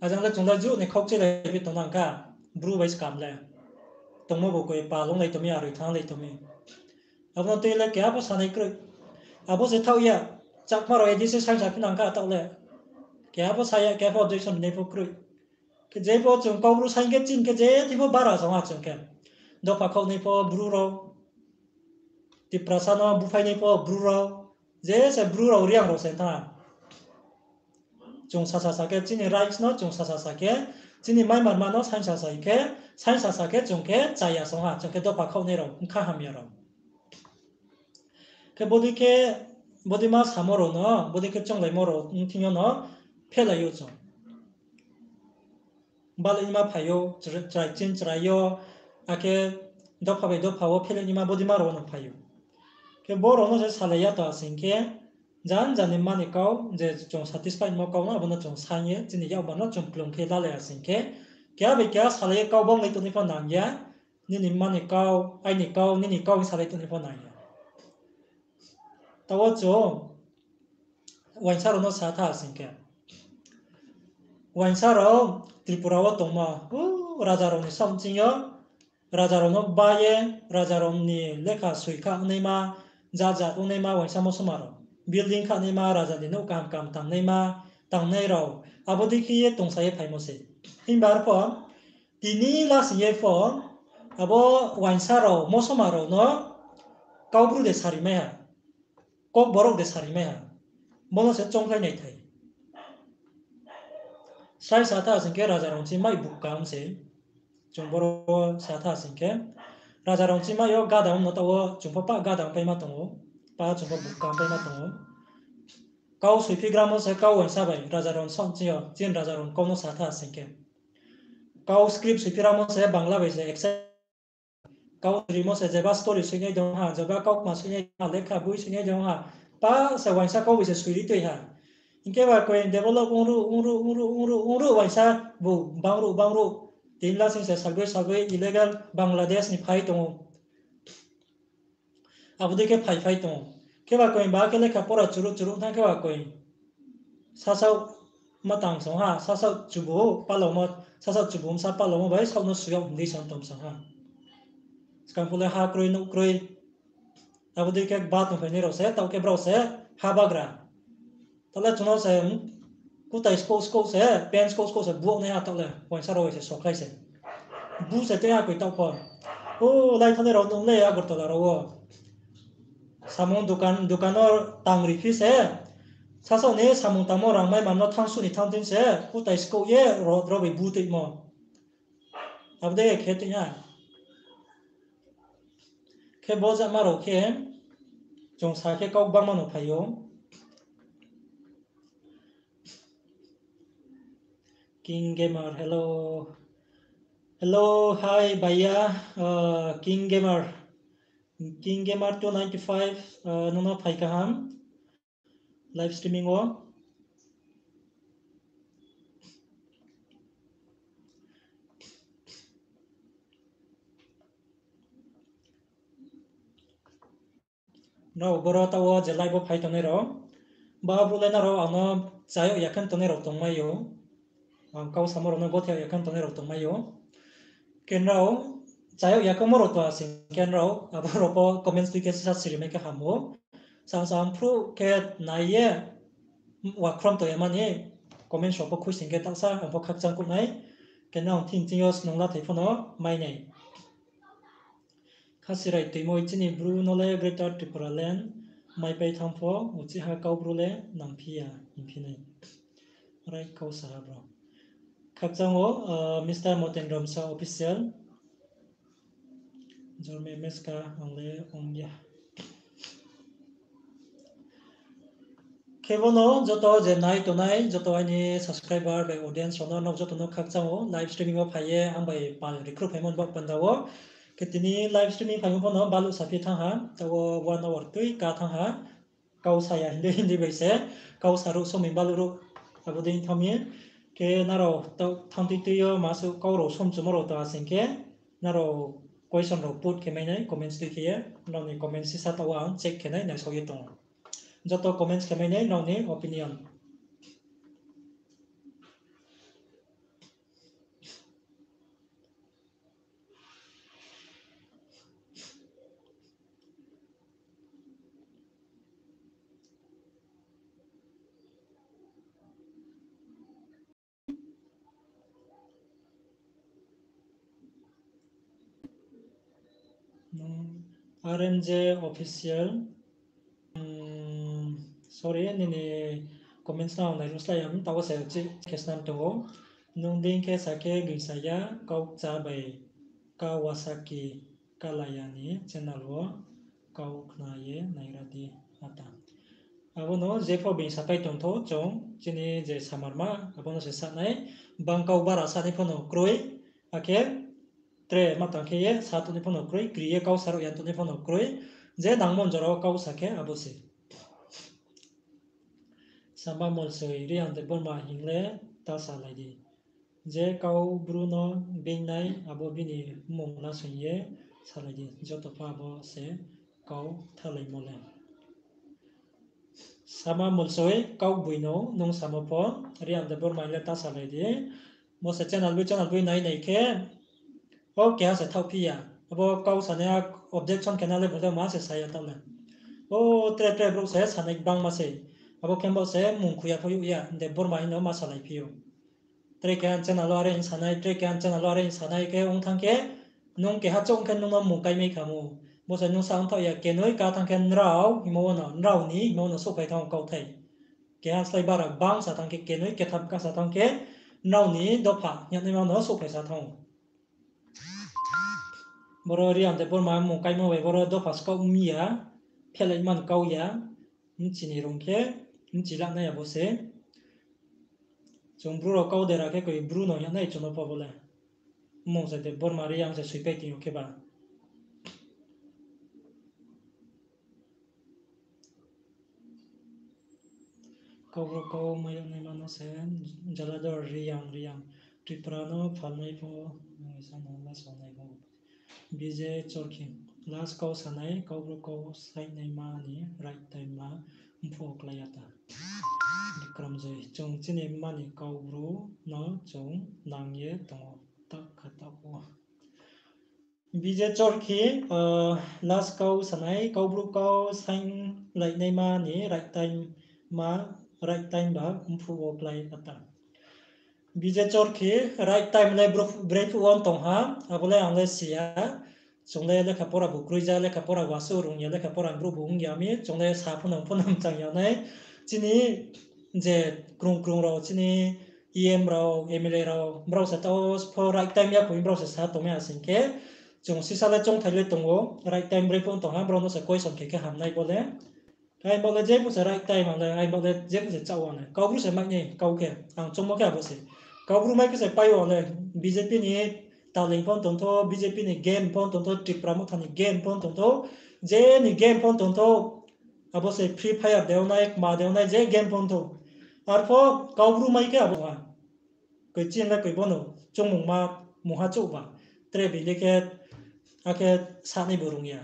Ajang le chung le juh ni khaukchelai phi tongnang kha, Bru bai skam le. Tongmo bo koi pa longlai tong mi, aroi thannglai tong mi. Abo no tui le keha pho sanai kroi. Abo se thaoh ya, Chakma rao A D C saingsa phi nang kha taoh le. Keha pho sa ya, keha pho objection rinai pho kroi. Khe je pho chung Kaubru saing khe chini khe je thing pho bara song ha chung khe. Dopha khaoh nai pho Bru rao. Tiprasa no buphainai pho Bru rao, je se Bru rao Reang rao se tha. Chung sasa sa khe chini rights no chung sasa sa khe, chini maimarma no saingsa sa khe, saingsa sa khe chung khe chaya song ha, chung khe dopha khaoh nai rao, bkha hamya rao. Khe bodei khe, bodei ma samo rao no, bodei khe chounglaimo rao thing yo no phelai ou chung. Balai naima phai ou, chrai chin chrai yo, akhe dopha bai dopha wo phelai naima bodei ma rao no phai ou. Khe bo rao no se salai ya to asing khe, jan jan ni mani kau, je chung satisfy mo kau no, abo no chung saing ye, chini yakbar no chung klung khe lalai asing khe, keha bai keha salai ye kau banglai tongnai pho nang ya, nini mani kau, aini kau, nini kau hing salai tongnai pho nang ya. Taoh wo chung, uaingsa rao no sa tha asing khe. Uaingsa rao Tripura wo tongma, u, raja rao ni saoh ching yo, raja rao no ba ye, raja rao ni lekha soi kha ongnaima, jat jat ongnaima uaingsa mosoma rao. Building kha naima, raja ni nouh kaham kaham tangnaima, tangnai rao, abo dei khe ye tongsa ye phaimo se. Himba arpho, tini lasing ye pho, abo uaingsa rao, mosoma rao no, Kaubru de sari mai ha, Kokborok de sari mai ha, bo no se choungkhlai nai thai. Srai sa tha sing khe raja rao chimai bukka ong se. Chung boro sa tha sing khe, raja rao chimai yo gada ong no taoh wo chung pho pah gada ongpaima tong ou, pah chung pho bukka ongpaima tong ou. Kau soiphigramo se kau uaingsa bai raja rao saoh ching yo, chini raja rao kau no sa tha sing khe. Kau script soiphigramo se Bangla bai se accept. Kau rimo se jeba story soinai dong ha, jeba kaukma soinai dong ha, lekha boi soinai dong ha, pa se uaingsa kau bai se soiri tui ha. Hing khe ba koi develop ongruh, ongruh, ongruh, ongruh, ongruh uaingsa bu bangruh, bangruh. Tini lasing se salboi, salboi illegal Bangladesh ni phai tong ou. Abo dei khe phai phai tong ou. Khe ba koi ba khe lekha pora churuh churuh thanng khe ba koi. Sasaoh matang song ha, sasaoh chubu palaomo, sasaoh chubu bsa palaomo bai saoh no sui yag hingdi song tom song ha. Skang phuh le ha kroi, nouh kroi. Abo dei khe ba tongphainai rao se, taoh khe brao se ha bagra. Taoh le chung no se, kutai skouh skouh se, pen skouh skouh se buahnai ha taoh le, uaingsa rao bai se sokhlai se. Bu se tei ha koi taoh pho. O, lai thanngnai rao nung le Agartala rao wo. Samung dukan, dukan no tang ri phi se. Sasaoh ni samung tangmo rang mai man no thanng su ni thanng thing se, kutai skouh ye rao, rao bai bu tuimo. Abo dei khe tui ha. Khe bo jama rao khe chung sa khe kau bangma no phai ou. King Gamer, hello. Hello, hi, bhaiya, uh, King Gamer. King Gamer two ninety-five, uh, nung no phai kaham. Live streaming o. Nrao boro taoh wo je live wo phai tongnai rao, ba brouh le nrao ang no chayag ya khe tongnai rao tongmai ou. Ang kau samo rao no gothai ya khe tongnai rao tongmai ou. Khe nrao chayag ya khe mo rao tong ha sing khe nrao abo rao pho comments tui khe sisa siri mai khe ham ou. Sang sang phruh khe nai ye, wakhrom tong ya mani, comments rao pho khui sing khe taohsa ang pho khakchang kuh nai. Khe nrao thing thing yo snung la thai pho no mai nai. Khasirai tuimoi chini Bru no le Greater Tipraland maipai thanng pho, uchih ha Kaubru le nangphi ya hingphi nai. Right kau sa ha bro. Khakchang o, uh, Mister Motendrom sa official. Jorme meska ang le ong ya. Khe bo no joto je nai tongnai, joto aini subscriber bai audience rao no, nrao joto no khakchang o, live streaming wo phai ye ang bai pal recruit phaimo ni baoh panda wo. Khe tini live streaming phaimo pho no baluh saphi thanng ha, taoh wo one hour tui ka thanng ha. Kau sa ya hindi hindi bai se, kau sa ruh somoi baluh ruh, abo dei thanng mi. Khe nrao taoh thanng tui tui yo ma suh kau rao somchumo rao tong ha sing khe, nrao question rao put khe mai nai comments tui khe ye, nrao ni comments sisa taoh wo ang check khe nai naisao ye tong ou. Joto comments khe mai nai nrao ni opinion. R M J official. Sorry, nini comments no ang nairuh slái ya, taoh wo se chih khe snam tong ou. Nung dei khe sa khe gingsa ya, kau kcha bai Kawasaki Kalaya ni channel wo kau khna ye naira di ata. Abo no jepho being sapai tongthou chung, chini je samarma, abo no se sa nai, bang kau bara sa ni pho no kroi, akhe tre ma tang khe ye sa tong ni pho no kroi, kri ye kau sa ruh ya tong ni pho no kroi, je nangmo jora wo kau sa khe abo se. Sama Molsoi, Reang Debbarma hing le ta salai di. Je Kaubru no beingnai abo bini mmung lasoing ye salai di. Joto pha abo se kau thalaimo le. Sama Molsoi, kau boi no nung samo pho, Reang Debbarma hing le ta salai di. Bo se channel boi channel boi nai nai khe, o keha se thaohphi ya. Abo kau sanai a objection khe na le bo le ma se sa ya taoh le. O tre tre brouh se sanai gbangma se. Abo khe bo se mmung khui ya pho youh ya, Debbarma hing no ma salai phi ou. Tre keha channel wo are hing sanai, tre keha channel wo are hing sanai khe ong thanng khe, nung keha choung khe nung no mmung kaimai khamo. Bo se nung sa ong thaoh ya, kenoi ka thanng khe nrao hingmo wo no, nrao ni hingmo wo no souhphai thanng ou kauthai. Keha slái bara gbang sa thanng khe, kenoi ketham ka sa thanng khe, nrao ni dopha hing yagnaima no souhphai sa thanng ou. Boro Reang Debbarma mmung kaimo bai boro dopha skaoh mi ya, phelai man kau ya, bchi ni rung khe, bchi lanai abo se. Chung Bru rao kau dera khe koi Bru no hing yagnai chung no pho bo le. Mmung se Debbarma Reang se soipai tong ou khe ba. Kaubru kau mai yagnaima no se Jaladhar Reang, Reang. Tripura no phalnai pho, nung isa no last sanai pho. Bijay Chorkhi, last kau sanai, Kaubru kau sainaima ni right time ma mphuh wo klái ya ta. Bikram Joy, chung chini mma ni Kaubru no chung nang ye tong ou, taoh kha taoh wo. Bijay Chorkhi, last kau sanai, Kaubru kau sainglai naima ni right time ma, right time ba mphuh wo klái ata. Bijay Chorkhi, right time le bro-, brephuh wo tong ha, abo le ang le si ya. Chung le lekha pora bu kroi ja, lekha pora bu asuh rung ya, lekha pora brouh bu ong ya mi, chung le sa phunang phunang chang ya nai. Chini je krung krung rao, chini E M rao, M L A rao, brao se taoh pho right time ya kho, brao se sa tongmai ha sing khe, chung sisa le choungthai le tong ou, right time brei pho tong ha, brao no se question khe khe hamnai bo le. Ai bo le je pho se right time ang le, ai bo le je pho se chá ang le. Kaubru se mai ni, kau khe, ang choungmo khe abo se. Kaubru mai khe se pai ang le, B J P ni taling pho tongtho, B J P ni game pho tongtho, Tipra Motha ni game pho tongtho, je ni game pho tongtho, abo se Free Fire de ongnai, kma de ongnai, je game pho tongtho. Arpho Kaubru mai khe abo ha. Koi chin le koi bono, choungmungma, mungha chouh ba. Tre bini khe, akhe sanai bo rung ya.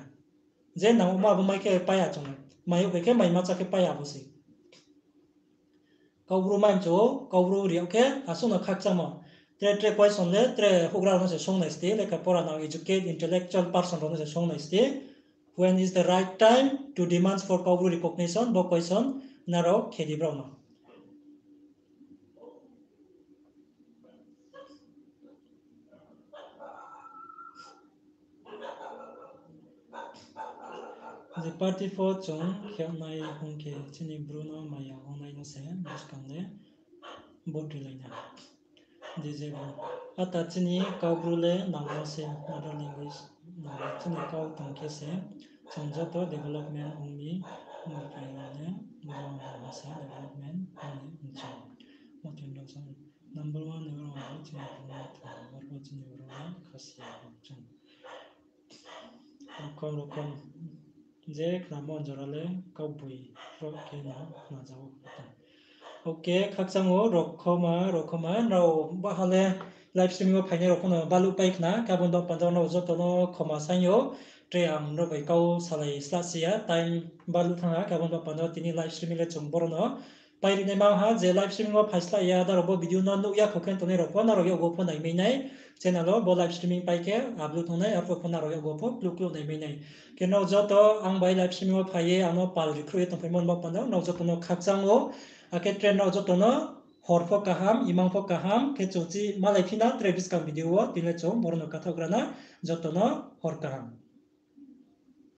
Je nangma abo mai khe pai ya chung. Mai yo khe mai ma chá khe pai ya bo se. Kaubru mai mchu, Kaubru ri yag khe, asuh no khakchangmo. Tre tre question le, tre houhgra rao no se sung nai sti, lekha pora nang educate, intellectual person rao no se sung nai sti. When is the right time to demands for Kaubru recognition? Bo question nrao khe di brao no. Je party pho chung khe nai hing khe chini Bru no maya ongnai no se buskang le vote rilai na. D J Bru. Ata chini Kaubru le nangmo se, mother language nangmo chini kau tong khe se, chung joto development ong mi, ong phai le, bo nangmo se development ong ni chung. Mo chung rao sa, number one ni rao chini Bru no thang, number one chini Bru le Khasi ya chung. Rokom rokom je khnamo jora le kauboi rao khe no khna jao. Ok, khakchang ou, rokhoma, rokhoma, nrao baha le live streaming wo phainai rao pho no baluh pai khna, khe abo ni baoh panda wo nrao joto no khoma saing ou, tre ang nrao bai kau salai slah si ya, time baluh thanng ha, khe abo ni baoh panda wo tini live streaming le chung boro no pai ri nai ma ha, je live streaming wo phai slah ya, da rao bo video no nuh ya kho khe tongnai rao pho nrao yakgu pho naimai nai, channel wo bo live streaming pai khe upload ong nai, arphuh pho nrao yakgu pho kluh kluh naimai nai. Khe nrao joto ang bai live streaming wo phai ye ang no pal ri khruh ye tongphaimo ni baoh panda wo nrao joto no khakchang ou, akhe tre nrao joto no hor pho kaham, imang pho kaham, khe chung chi malai phi na tre buskang video wo, tini le chung boro no kathaoh gra na, joto no hor kaham.